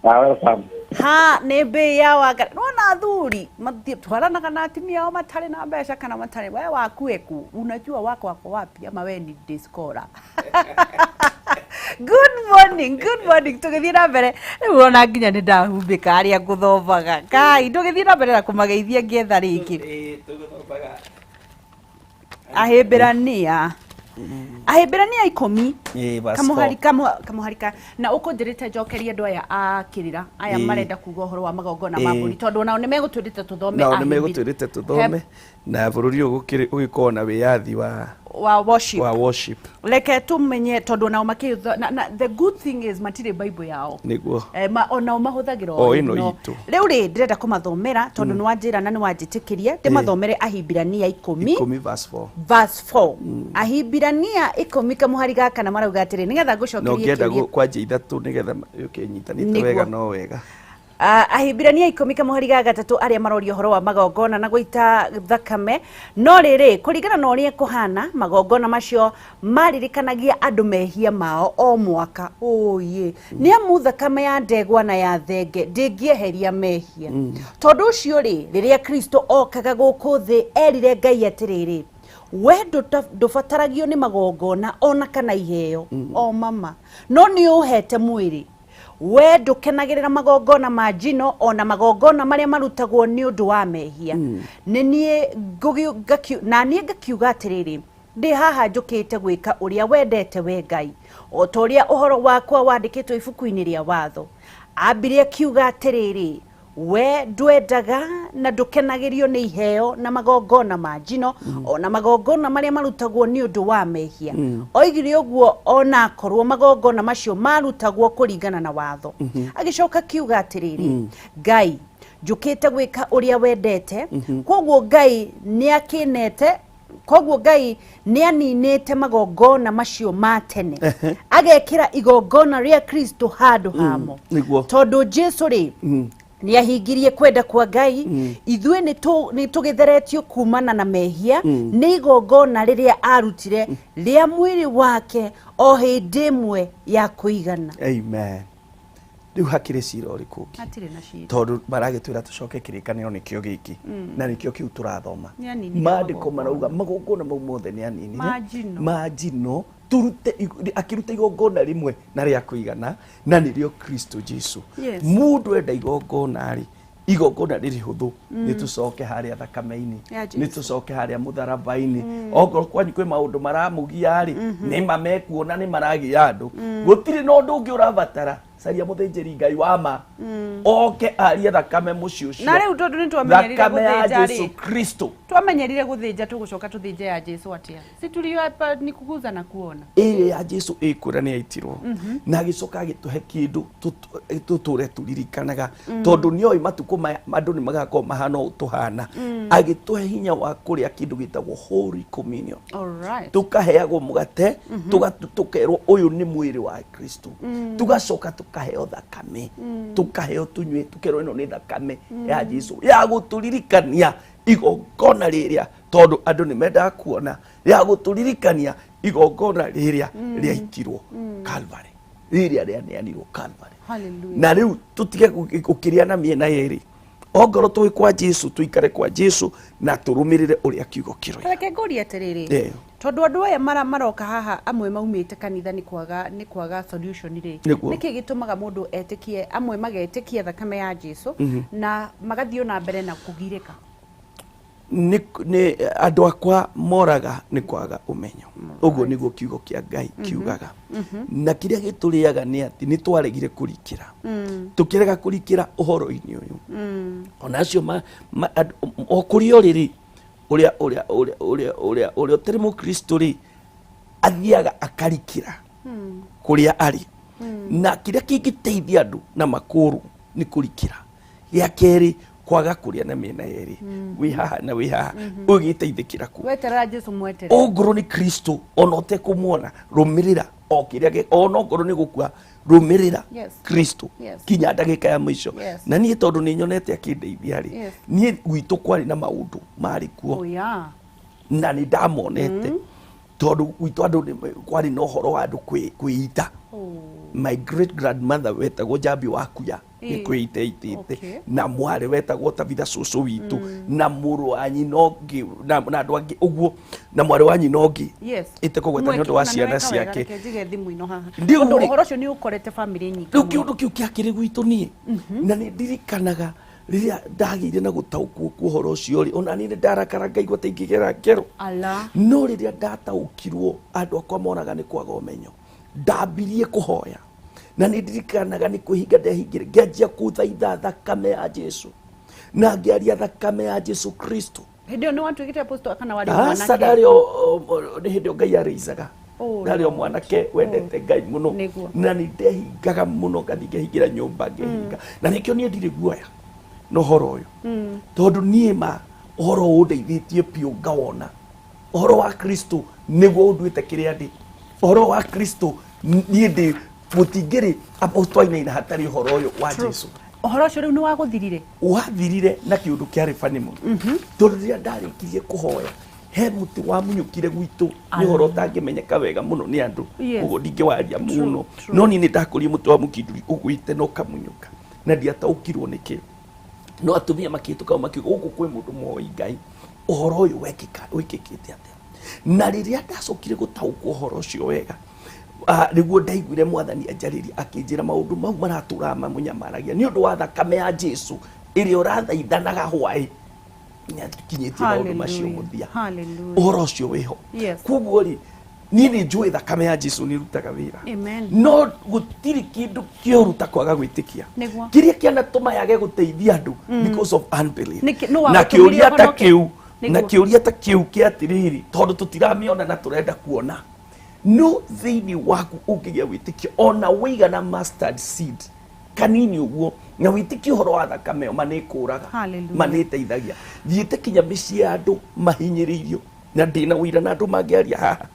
Ah, welcome. Ha nĩ mbĩ ya Wangari. Nĩwona athuri twaranaga na atumia ao matarĩ na mbeca kana matarĩ, we waku eku, unajua wako wako wapi ama we ni discora. Good morning, good morning. Tũgĩthiĩ na mbere rĩu ona nginya nĩ ndahumbĩka arĩa ngũthomaga. Kai, tũgĩthiĩ na mbere na kũmageithia ngĩetha rĩngĩ. Ahĩmbĩrania. Ahĩmbĩrania 10. Ĩĩ, verse Kamũhari 4. kamũhari ka na ũkũnjĩrĩte njokerie andũ aya a kĩrĩra aya marenda kuga ũhoro wa magongona ma mbũri tondũ onao nĩ megũtwĩrĩte tũthome Nao nĩ Ahĩmbĩ- megũtwĩrĩte tũthome na bũrũri ũyũ ũgĩkorwo na wĩyathi wa wa worship. Wa worship. Reke tũmenye tondũ onao makĩ na the good thing is matirĩ bible yao. Nĩguo. Onao mahũthagĩra O ĩno itũ. Rĩu rĩ ndĩrenda kũmathomera tondũ nĩ wanjĩra na nĩ wanjĩtĩkĩria ndĩmathomere Ahibirania 10 10 verse 4. Verse 4. Ahibirania 10 kamũhari gaka na marauga atĩrĩ nĩgetha Na ngũcokerie ũngĩenda kĩũria. kwanja 3 nĩgetha yũke ĩnyitanĩte Nĩguo. wega no wega. Ahibirania 10 kamũhari ga 3 arĩa maroria ũhoro wa magongona na gũita thakame no rĩrĩ kũringana na ũrĩa kũhana magongona macio maririkanagia andũ mehia mao o mwaka ũyĩ nĩ amu thakame ya ndegwa na ya thenge ndĩngĩeheria mehia. Tondũ ũcio rĩ rĩrĩa Kristo okaga gũkũ thĩ erire Ngai atĩrĩrĩ we ndũbataragio nĩ magongona ona kana iheo o mama no nĩ ũhete mwĩrĩ we ndũkenagĩrĩra magongona ma njino ona magongona marĩa marutagwo nĩ ũndũ wa mehia. Nĩ niĩ na niĩ ngakiuga atĩrĩrĩ ndĩ haha njũkĩte gwĩka ũrĩa wendete we Ngai o ta ũrĩa ũhoro wakwa wandĩkĩtwo ibuku-inĩ rĩa watho. Ambire akiuga atĩrĩrĩ we ndwendaga na ndũkenagĩrio nĩ iheo na magongona ma njino ona magongona marĩa marutagwo nĩ ũndũ wa mehia. Oigire ũguo ona akorwo magongona macio marutagwo kũringana na watho. Agĩcoka akiuga atĩrĩrĩ Ngai njũkĩte gwĩka ũrĩa wendete koguo Ngai nĩakĩnete koguo Ngai nĩaninĩte magongona macio ma tene agekĩra igongona rĩa Kristo handũ hamo. Nĩguo. Tondũ Jesu rĩ nĩ ahingirie kwenda kwa Ngai ithuĩ nĩ tũgĩtheretio kumana na mehia nĩ igongona rĩrĩa arutire rĩa mwĩrĩ wake o hĩndĩ ĩmwe ya kũigana. Amen. Rĩu hakĩrĩ cira ũrĩkũ ũngĩ? Hatirĩ na cira. Tondũ maragĩtwĩra tũcoke kĩrĩkanĩro nĩkĩo gĩkĩ na nĩkĩo kĩu tũrathoma. Nĩ aninire Maandĩko magongona. marauga magongona mau mothe nĩ aninire. Ma njino. Ma njino turute akĩruta igongona rĩmwe na rĩa kũigana na nĩrĩo Kristo Jesu. Yes. Mũndũ enda igongona rĩ igongona rĩrĩ hũthũ nĩ tũcoke harĩa thakame-inĩ Ya Jesu. nĩ tũcoke harĩa mũtharaba-inĩ okorwo kwanyu kwĩ maũndũ maramũgia rĩ nĩ ma mekuona nĩ maragia andũ gũtirĩ na ũndũ ũngĩ ũrabatara caria mũthĩnjĩri Ngai wa ma oke arie thakame mũciĩ ũcio Na rĩu tondũ nĩ twamenyerire thakame ya gũthĩnja Jesu rĩ Kristo twamenyerire gũthĩnja tũgũcoka tũthĩnje ya Jesu atĩa si tulio hapa ni kuguza na kuona ĩrĩa ya Jesu ĩkwĩra nĩ yaitirwo na agĩcoka agĩtũhe kĩndũ tũtũre tũririkanaga tondũ nĩoĩ matukũ maya andũ nĩ magakorwo mahana ũũ tũhana agĩtũhe hinya wa kũrĩa kĩndũ gĩtagwo Holy Communion. All right. Tukaheagwo mũgate tũkerwo ũyũ nĩ mwĩrĩ wa Kristo tugacoka tukaheo thakame tukaheo tunyue tukerwo ĩno nĩ thakame ya Jesu ya gũtũririkania igongona rĩrĩa tondũ andũ nĩ mendaga kuona ya gũtũririkania igongona rĩrĩa rĩaitirwo Calvary rĩrĩa rĩaneanirwo Calvary. Hallelujah. Na rĩu tũtige gũkĩrĩa na mĩena yerĩ ongorwo tũĩ kwa Jesu tũikare kwa Jesu na tũrũmĩrĩre ũrĩa kiugo kĩroiga. Reke ngũrie atĩrĩrĩ tondũ andũ aya maroka haha amwe maumĩte kanitha nĩ kwaga solution rĩ Nĩguo. nĩkĩ gĩtũmaga mũndũ etĩkie amwe magetĩkia thakame ya Jesu na magathiĩ na mbere na kũgirĩka? Nĩ andũ akwa moraga nĩ kwaga ũmenyo ũguo nĩguo kiugo kĩa Ngai kiugaga na kĩrĩa gĩtũrĩaga nĩ atĩ nĩ twaregire kũrikĩra tũkĩrega kũrikĩra ũhoro-inĩ ũyũ ona acio o kũrĩa ũrĩ rĩ ũrĩa ũrĩa ũrĩa ũrĩa ũrĩa ũrĩa ũtarĩ mũkristo rĩ athiaga akarikĩra kũrĩa arĩ na kĩrĩa kĩngĩteithia andũ na makũrũ nĩ kũrikĩra gĩa kerĩ kwaga kũrĩa na mĩena yerĩ wĩ haha na wĩ haha ũgĩteithĩkĩra kũ Weterera Jesu mweterere ongorwo nĩ Kristo ona ũtekũmuona rũmĩrĩra o kĩrĩa ona ongorwo nĩ gũkua rũmĩrĩra Yes. Kristo Yes. kinya ndagĩka ya mũico. Yes. Na niĩ tondũ nĩ nyonete akĩndeithia rĩ Yes. niĩ gwitũ kwarĩ na maũndũ marĩ kuo Oh, yeah. na nĩ ndamonete tondũ gwitũ andũ kwarĩ na ũhoro wa andũ kwĩita. My great grandmother wetagwo Njambi wa Kuya Nĩ kwĩita itĩte. Okay. Na mwarĩ wetagwo Tabitha, cũcũ witũ, na mũrũ wa nyina ũngĩ, na andũ angĩ ũguo, na mwarĩ wa nyina ũngĩ ĩtekũgweta nĩ ũndũ wa ciana ciake. Reke njige thimũ ino haha. Ndiũ Ũndũ rĩ- ũhoro ũcio nĩ ũkorete bamĩrĩ nyingĩ Rĩu mũno. kĩũndũ kĩu kĩakĩrĩ gwitũ niĩ, na nĩ ndirikanaga rĩrĩa ndagĩire na gũtaũkwo kwa ũhoro ũcio rĩ, ona niĩ nĩ ndarakara ngaigua ta ingĩgera ngero. Ala. No rĩrĩa ndataũkirwo andũ akwa monaga nĩ kwaga ũmenyo, ndambirie kũhoya, na nĩ ndirikanaga nĩ kwĩhinga ndehingire, ngĩanjia kũthaitha thakame ya Jesu na ngĩaria thakame ya Jesu Kristo. Hĩndĩ ĩyo nĩ watuĩkĩte apostle kana warĩ Aca, mwanake? ndarĩ nĩ hĩndĩ ĩyo Ngai arĩicaga. Oh, Ndarĩ o Lord. mwanake wendete Ngai mũno. Nĩguo. Na nĩ ndehingaga mũno, ngathiĩ ngehingĩra nyũmba ngehinga, na nĩkĩo niĩ ndirĩ guoya na ũhoro ũyũ, tondũ niĩ ma ũhoro ũyũ ũndeithĩtie biũ ngawona ũhoro wa Kristo nĩguo ũnduĩte kĩrĩa ndĩ. Ũhoro wa Kristo, niĩ ndĩ mũtingĩrĩ apostle ainaina hatarĩ ũhoro ũyũ wa Jesu. Ũhoro ũcio rĩu nĩ wagũthirire? Wathirire na kĩũndũ kĩarĩ bani mũno, tondũ rĩrĩa ndarĩkirie kũhoya he mũtĩ wamunyũkire gwitũ. Nĩ ũhoro ũtangĩmenyeka wega mũno nĩ andũ, ũguo ndingĩwaria mũno, no niĩ nĩ ndakũrie mũtĩ wa mũkinduri ũgwĩte na ũkamunyũka, na ndiataũkirwo nĩkĩ, no atumia makĩhĩtũka hau makiuga gũkũ kwĩ mũndũ mũhoi Ngai, ũhoro ũyũ wekĩka wĩkĩkĩte atĩa? Na rĩrĩa ndacokire gũtaũkwo ũhoro ũcio wega, nĩguo ndaiguire Mwathani anjarĩria akĩnjĩra maũndũ mau maratũraga mamũnyamaragia nĩ ũndũ wa thakame ya Jesu ĩrĩa ũrathaithanaga hwaĩ nĩakinyĩtie maũndũ macio mũthia. Hallelujah. Ũhoro ũcio wĩho. Koguo rĩ, niĩ nĩ njũĩ thakame ya Jesu nĩ ĩrutaga wĩra. Amen. No gũtirĩ kĩndũ kĩũru ta kwaga gwĩtĩkia. Nĩguo. Kĩrĩa kĩanatũma yage gũteithia andũ because of unbelief. Nũ Na wagũtũmire kĩũria ta ũhonoke? kĩu, na Nĩguo. kĩũria ta kĩu kĩa atĩrĩrĩ, tondũ tũtiramĩona na tũrenda kuona, no thĩinĩ waku ũngĩgĩa wĩtĩkio ona wĩigana mustard seed kanini ũguo, na wĩtĩkie ũhoro wa thakame ĩyo, ma nĩ ĩkũraga. Hallelujah. Ma nĩ ĩteithagia. Thiĩte kinya mĩciĩ ya andũ mahinyĩrĩirio, na ndĩna ũira na andũ mangĩaria haha,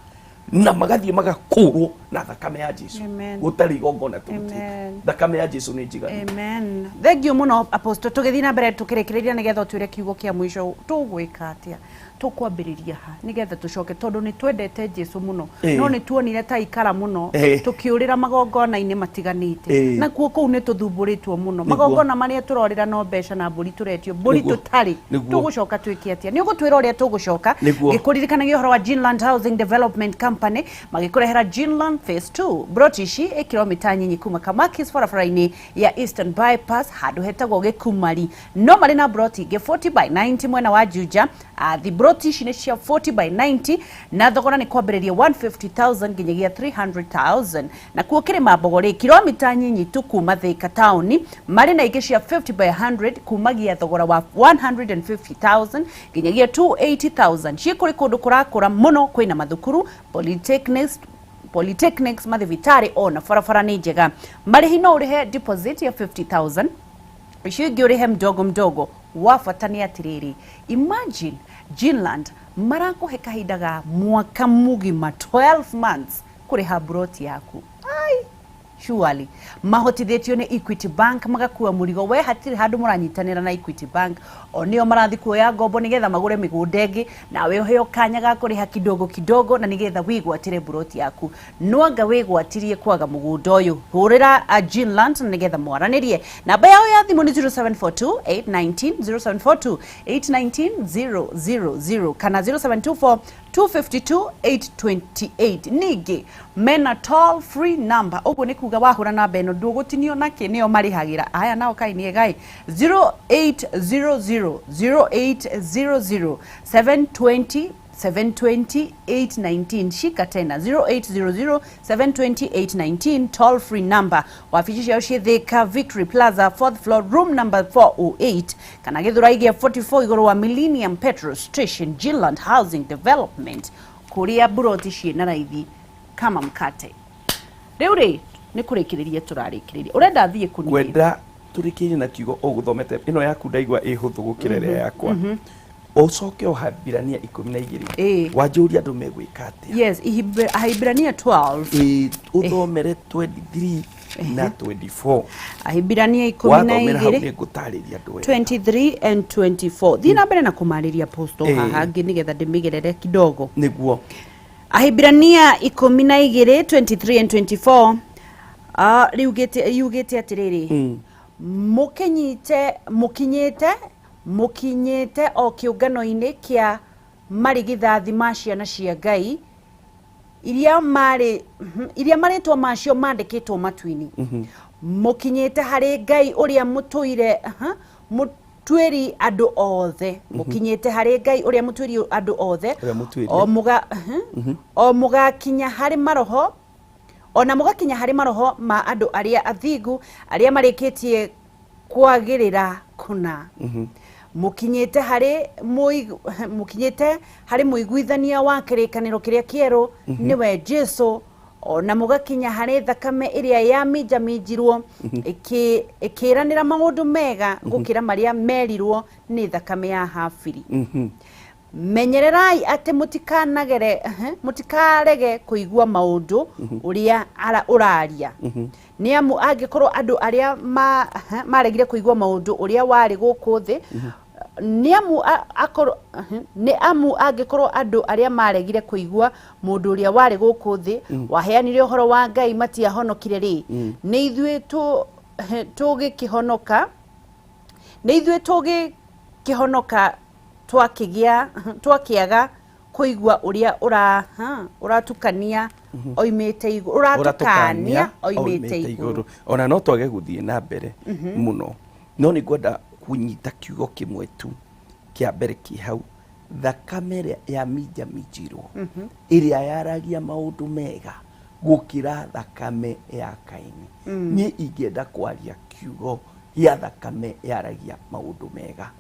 na magathiĩ magakũrwo na thakame ya Jesu. Amen. Gũtarĩ igongona tũrutĩte. Amen. Thakame ya Jesu nĩ njiganu. Amen. Thank you mũno, apostle. Tũgĩthiĩ na mbere tũkĩrĩkĩrĩria nĩgetha ũtwĩre kiugo kĩa mũico, tũgwĩka atĩa, tũkwambĩrĩria ha nĩgetha tũcoke, tondũ nĩ twendete Jesu mũno, no nĩ tuonire ta ikara mũno tũkĩũrĩra magongona-inĩ matiganĩte, nakuo kũu nĩ tũthumbũrĩtwo mũno. Magongona marĩa tũrorĩra no mbeca na mbũri tũretio, mbũri tũtarĩ. Tũgũcoka twĩke atĩa? Nĩ ũgũtwĩra ũrĩa tũgũcoka. Ngĩkũririkanagia ũhoro wa Ginland Housing Development Company magĩkũrehera Ginland Phase 2 broti ici ĩ kilomita nyinyi kuma Kamakis, barabara-inĩ ya Eastern Bypass, handũ hetagwo Gĩkumari. No marĩ na broti ingĩ 40 by 90 mwena wa Juja. Thi broti ici nĩ cia 40 by 90 na thogora nĩ kwambĩrĩria 150,000 nginyagia 300,000. Nakuo Kĩrĩma Mbogo rĩ, kilomita nyinyi tu kuma Thika taũni, marĩ na ingĩ cia 50 by 100 kumagia thogora wa 150,000 nginyagia 280,000. Ciĩ kũrĩ kũndũ kũrakũra mũno, kwĩna mathukuru, polytechnics, mathibitarĩ, ona barabara nĩ njega. Marĩhi no ũrĩhe deposit ya 50,000, icio ingĩ ũrĩhe mdogo mdogo. Wa bata nĩ atĩrĩrĩ, imagine Ginland marakũhe kahinda ga mwaka mũgima, 12 months, kũrĩha broti yaku. Ai, surely mahotithĩtio nĩ Equity Bank, magakua mũrigo we, hatirĩ handũ mũranyitanĩra na Equity Bank, o nĩo marathiĩ kuoya ngombo nĩgetha magũre mĩgũnda ĩngĩ, nawe ũheo kanya ga kũrĩha kidogo kidogo na nĩgetha wĩgwatĩre mburoti yaku. No anga wĩgwatirie kwaga mũgũnda ũyũ, hũrĩra a Ginland nĩgetha mwaranĩrie. Namba yao ya thimũ nĩ 0742 819 0742 819 000 kana 0724 252 828. Ningĩ mena toll free number, ũguo nĩ kuga wahũra namba ĩno ndũgũtinio nakĩ, nĩo marĩhagĩra aya nao kai nĩ egai, 0800 0800 720 720 819. Shika tena, 0800 720 819, toll free number. Wabici ciao ciĩ Thika, Victory Plaza, fourth floor, room number 408, kana Gĩthũrai gĩa 44, igũrũ wa Millennium Petrol Station. Ginland Housing Development, kũrĩa mburoti ciĩna raithi kama mkate. Rĩu rĩ, nĩ kũrĩkĩrĩria tũrarĩkĩrĩria, ũrenda thiĩ kũniĩ? Ngwenda tũrĩkĩrie na kiugo ũgũthomete ĩno yaku, ndaigua ĩ hũthũ gũkĩra ĩrĩa yakwa. Ũcoke ũhambirania 12. Wanjũria andũ megwĩka atĩa. Yes, Ahibirania 12. Ĩ, ũthomere 23 na 24. Ahibirania ikũmi na Wathomera hau igĩrĩ, nĩ ngũtarĩria andũ wega. 23 and 24. Thiĩ na mbere na kũmarĩria posto haha ngĩ nĩgetha ndĩmĩgerere kidogo. Nĩguo. Ahibirania 12, 23 and 24, yugĩte atĩrĩrĩ, Mũkinyite mũkinyĩte mũkinyĩte o kĩũngano-inĩ kĩa marigithathi ma ciana cia Ngai iria marĩ iria marĩtwa macio mandĩkĩtwo matu-inĩ. Mũkinyĩte harĩ Ngai ũrĩa mũtũire mũtuĩri andũ othe. Mũkinyĩte harĩ Ngai ũrĩa mũtuĩri andũ othe. Ũrĩa mũtuĩri. O mũga o mũgakinya harĩ maroho ona mũgakinya harĩ maroho ma andũ arĩa athingu arĩa marĩkĩtie kwagĩrĩra kũna. Mũkinyĩte harĩ mũkinyĩte harĩ mũiguithania wa kĩrĩkanĩro kĩrĩa kĩerũ nĩwe Jesu, ona mũgakinya harĩ thakame ĩrĩa yaminjaminjirwo ĩkĩranĩra maũndũ mega gũkĩra marĩa merirwo nĩ thakame ya Habili. Menyererai atĩ mũtikanagere mũtikarege kũigua maũndũ ũrĩa ũraria. Nĩ amu angĩkorwo andũ arĩa maregire kũigua maũndũ ũrĩa warĩ gũkũ thĩ, nĩ amu akorwo nĩ amu angĩkorwo andũ arĩa maregire kũigua mũndũ ũrĩa warĩ gũkũ thĩ waheanire ũhoro wa Ngai matiahonokire rĩ, nĩ ithuĩ tũgĩkĩhonoka, nĩ ithuĩ tũgĩkĩhonoka twakĩgĩa twakĩaga kũigua ũrĩa ũratukania oimĩte igũrũ, ũratukania oimĩte igũrũ. Ona no twage gũthiĩ na mbere mũno, no nĩ ngwenda kũnyita kiugo kĩmwe tu kĩa mbere kĩ hau, thakame ĩrĩa yaminjaminjirwo ĩrĩa yaragia maũndũ mega gũkĩra thakame ya Kaini. Niĩ ingĩenda kwaria kiugo gĩa thakame yaragia maũndũ mega.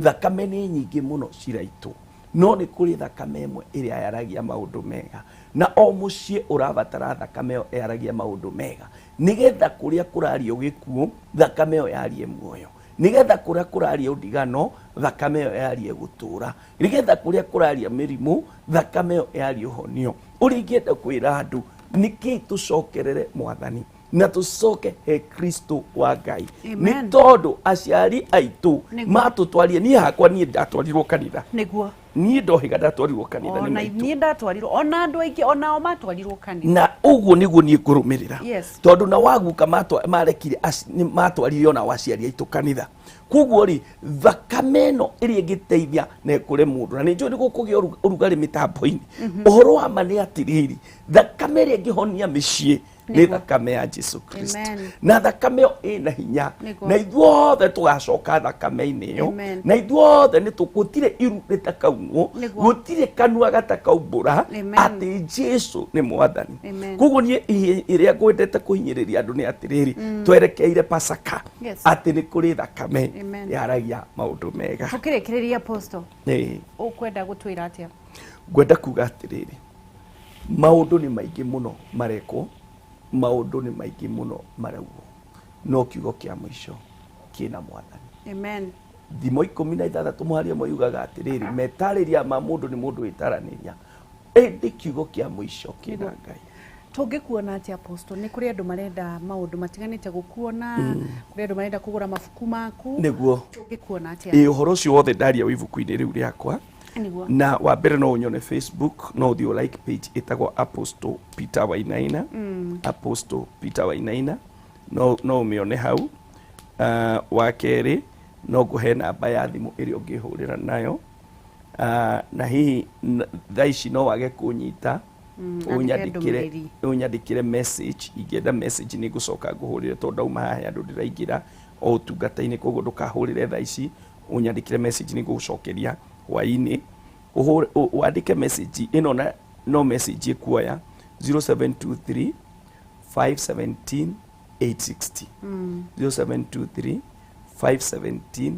Thakame nĩ nyingĩ mũno ciraitwo, no nĩ kũrĩ thakame ĩmwe ĩrĩa yaragia maũndũ mega, na o mũciĩ ũrabatara thakame ĩyo yaragia maũndũ mega, nĩgetha kũrĩa kũrario gĩkuũ thakame ĩyo yarie muoyo, nĩgetha kũrĩa kũraria ũndigano thakame ĩyo yarie gũtũra, nĩgetha kũrĩa kũraria mĩrimũ thakame ĩyo yarie ũhonio. Ũrĩa ingĩenda kwĩra andũ nĩkĩ tũcokerere Mwathani na tũcoke he Kristo wa Ngai, nĩ tondũ aciari aitũ matũtwarie. Niĩ hakwa niĩ ndatwarirwo kanitha, nĩguo niĩ ndohiga ndatwarirwo kanitha nĩ maitũ, niĩ ndatwarirwo, ona andũ aingĩ onao matwarirwo kanitha, na ũguo nĩguo niĩ ngũrũmĩrĩra. Tondũ na waguka marekire matwarire ona aciari aitũ kanitha. Koguo rĩ, thakame ĩno ĩrĩa ĩngĩteithia na ĩkũre mũndũ, na nĩ njũĩ nĩ gũkũgĩa ũrugarĩ mĩtambo-inĩ. Ũhoro wa ma nĩ atĩrĩrĩ, thakame ĩrĩa ĩngĩhonia mĩciĩ nĩ thakame ya Jesu Kristo, na thakame ĩyo ĩna hinya, na ithuothe tũgacoka thakame-inĩ ĩyo, na ithuothe nĩ gũtirĩ iru rĩtakaunwo, gũtirĩ kanua gatakaumbũra atĩ Jesu nĩ Mwathani. Koguo niĩ ĩrĩa ngwendete kũhinyĩrĩria andũ nĩ atĩrĩrĩ, twerekeire Pasaka atĩ nĩ kũrĩ thakame yaragia maũndũ mega. Tũkĩrĩkĩrĩria Apostle, ũkwenda gũtwĩra atĩa? Ngwenda kuga atĩrĩrĩ, maũndũ nĩ maingĩ mũno marekwo, maũndũ nĩ maingĩ mũno maraugwo, no kiugo kĩa mũico kĩna Mwathani. Amen. Thimo 16 mũhari ũmwe yugaga atĩrĩrĩ, metarĩria ma mũndũ nĩ mũndũ wĩtaranĩria, ĩndĩ kiugo kĩa mũico kĩna Ngai. Tũngĩkuona atĩa Apostle? Nĩ kũrĩ andũ marenda maũndũ matiganĩte gũkuona, kũrĩ andũ marenda kũgũra mabuku maku. Nĩguo. Tũngĩkuona atĩa? Ĩ ũhoro ũcio wothe ndaria wĩ ibuku-inĩ rĩu rĩakwa. Na wa mbere no ũnyone Facebook, no ũthiĩ like page ĩtagwo Apostle Peter Wainaina. Apostle Peter Wainaina no ũmĩone hau. Wa kerĩ no ngũhe namba ya thimũ ĩrĩa ũngĩhũrĩra nayo, na hihi thaa ici no wage kũnyita, ũnyandĩkĩre message. Ingĩenda message nĩ ngũcoka ngũhũrĩre, tondũ ndauma haha andũ ndĩraingĩra o ũtungata-inĩ, koguo ndũkahũrĩre thaa ici, ũnyandĩkĩre message nĩ ngũgũcokeria hwaĩ-inĩ. Wandĩke message ĩno na no message ĩkuoya 0723 517 860. 0723 517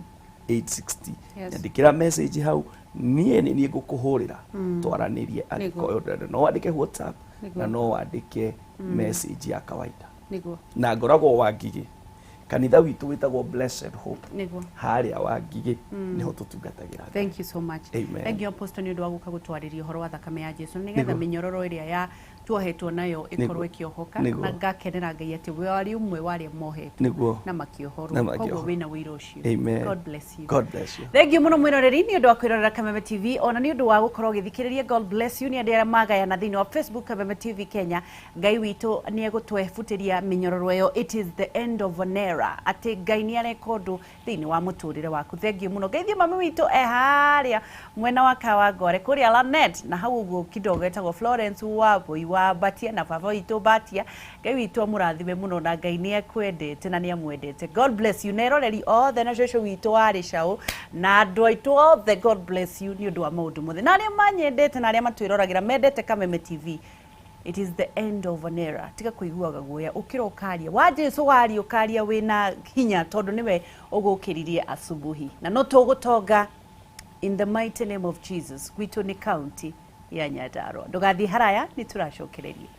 860. Nyandĩkĩra message hau, niĩ nĩ niĩ ngũkũhũrĩra twaranĩrie, angĩkorwo ndĩrenda. No wandĩke WhatsApp na no wandĩke message ya kawaida. Na ngoragwo Wangigĩ, kanitha witũ wĩtagwo Blessed Hope, harĩa Wangigĩ nĩho tũtungatagĩra. Thank you so much. Amen. Thank you Apostle nĩ ũndũ wa gũka gũtwarĩria ũhoro wa thakame ya Jesu, nĩgetha mĩnyororo ĩrĩa ya tuohetwo nayo ĩkorwo ĩkĩohoka, na ngakenera Ngai atĩ we warĩ ũmwe wa arĩa mohetwo na makĩohorwo, koguo wĩna ũira ũcio. God bless you. God bless you. Thank you mũno mwĩroreri nĩ ũndũ wa kwĩrorera Kameme TV, ona nĩ ũndũ wa gũkorwo ũgĩthikĩrĩria. God bless you nĩ andũ arĩa magayana thĩinĩ wa Facebook Kameme TV Kenya. Ngai witũ nĩ egũtwebutĩria mĩnyororo ĩyo. It is the end of an era. era, atĩ Ngai nĩ areka ũndũ thĩinĩ wa mũtũrĩre waku. Thengiũ mũno. Ngeithie mami witũ e harĩa mwena wa Kawangware kũrĩa Lanet, na hau ũguo kidogo etagwo Florence Wambui wa Batia na baba witũ Batia. Ngai witũ amũrathime mũno, na Ngai nĩ akwendete na nĩ amwendete. God bless you. Na eroreri othe na cũcũ witũ wa Rĩcaũ na andũ aitũ othe, God bless you nĩ ũndũ wa maũndũ mothe, na arĩa manyendete na arĩa matwĩroragĩra mendete Kameme TV. It is the end of an era. Tiga kũiguaga guoya, ũkĩra ũkaria wa Jesu, waria ũkaria wĩna hinya, tondũ nĩwe ũgũkĩririe asubuhi, na no tũgũtonga in the mighty name of Jesus. Gwitũ nĩ county ya Nyandarua. Ndũgathiĩ haraya, nĩ tũracokereria.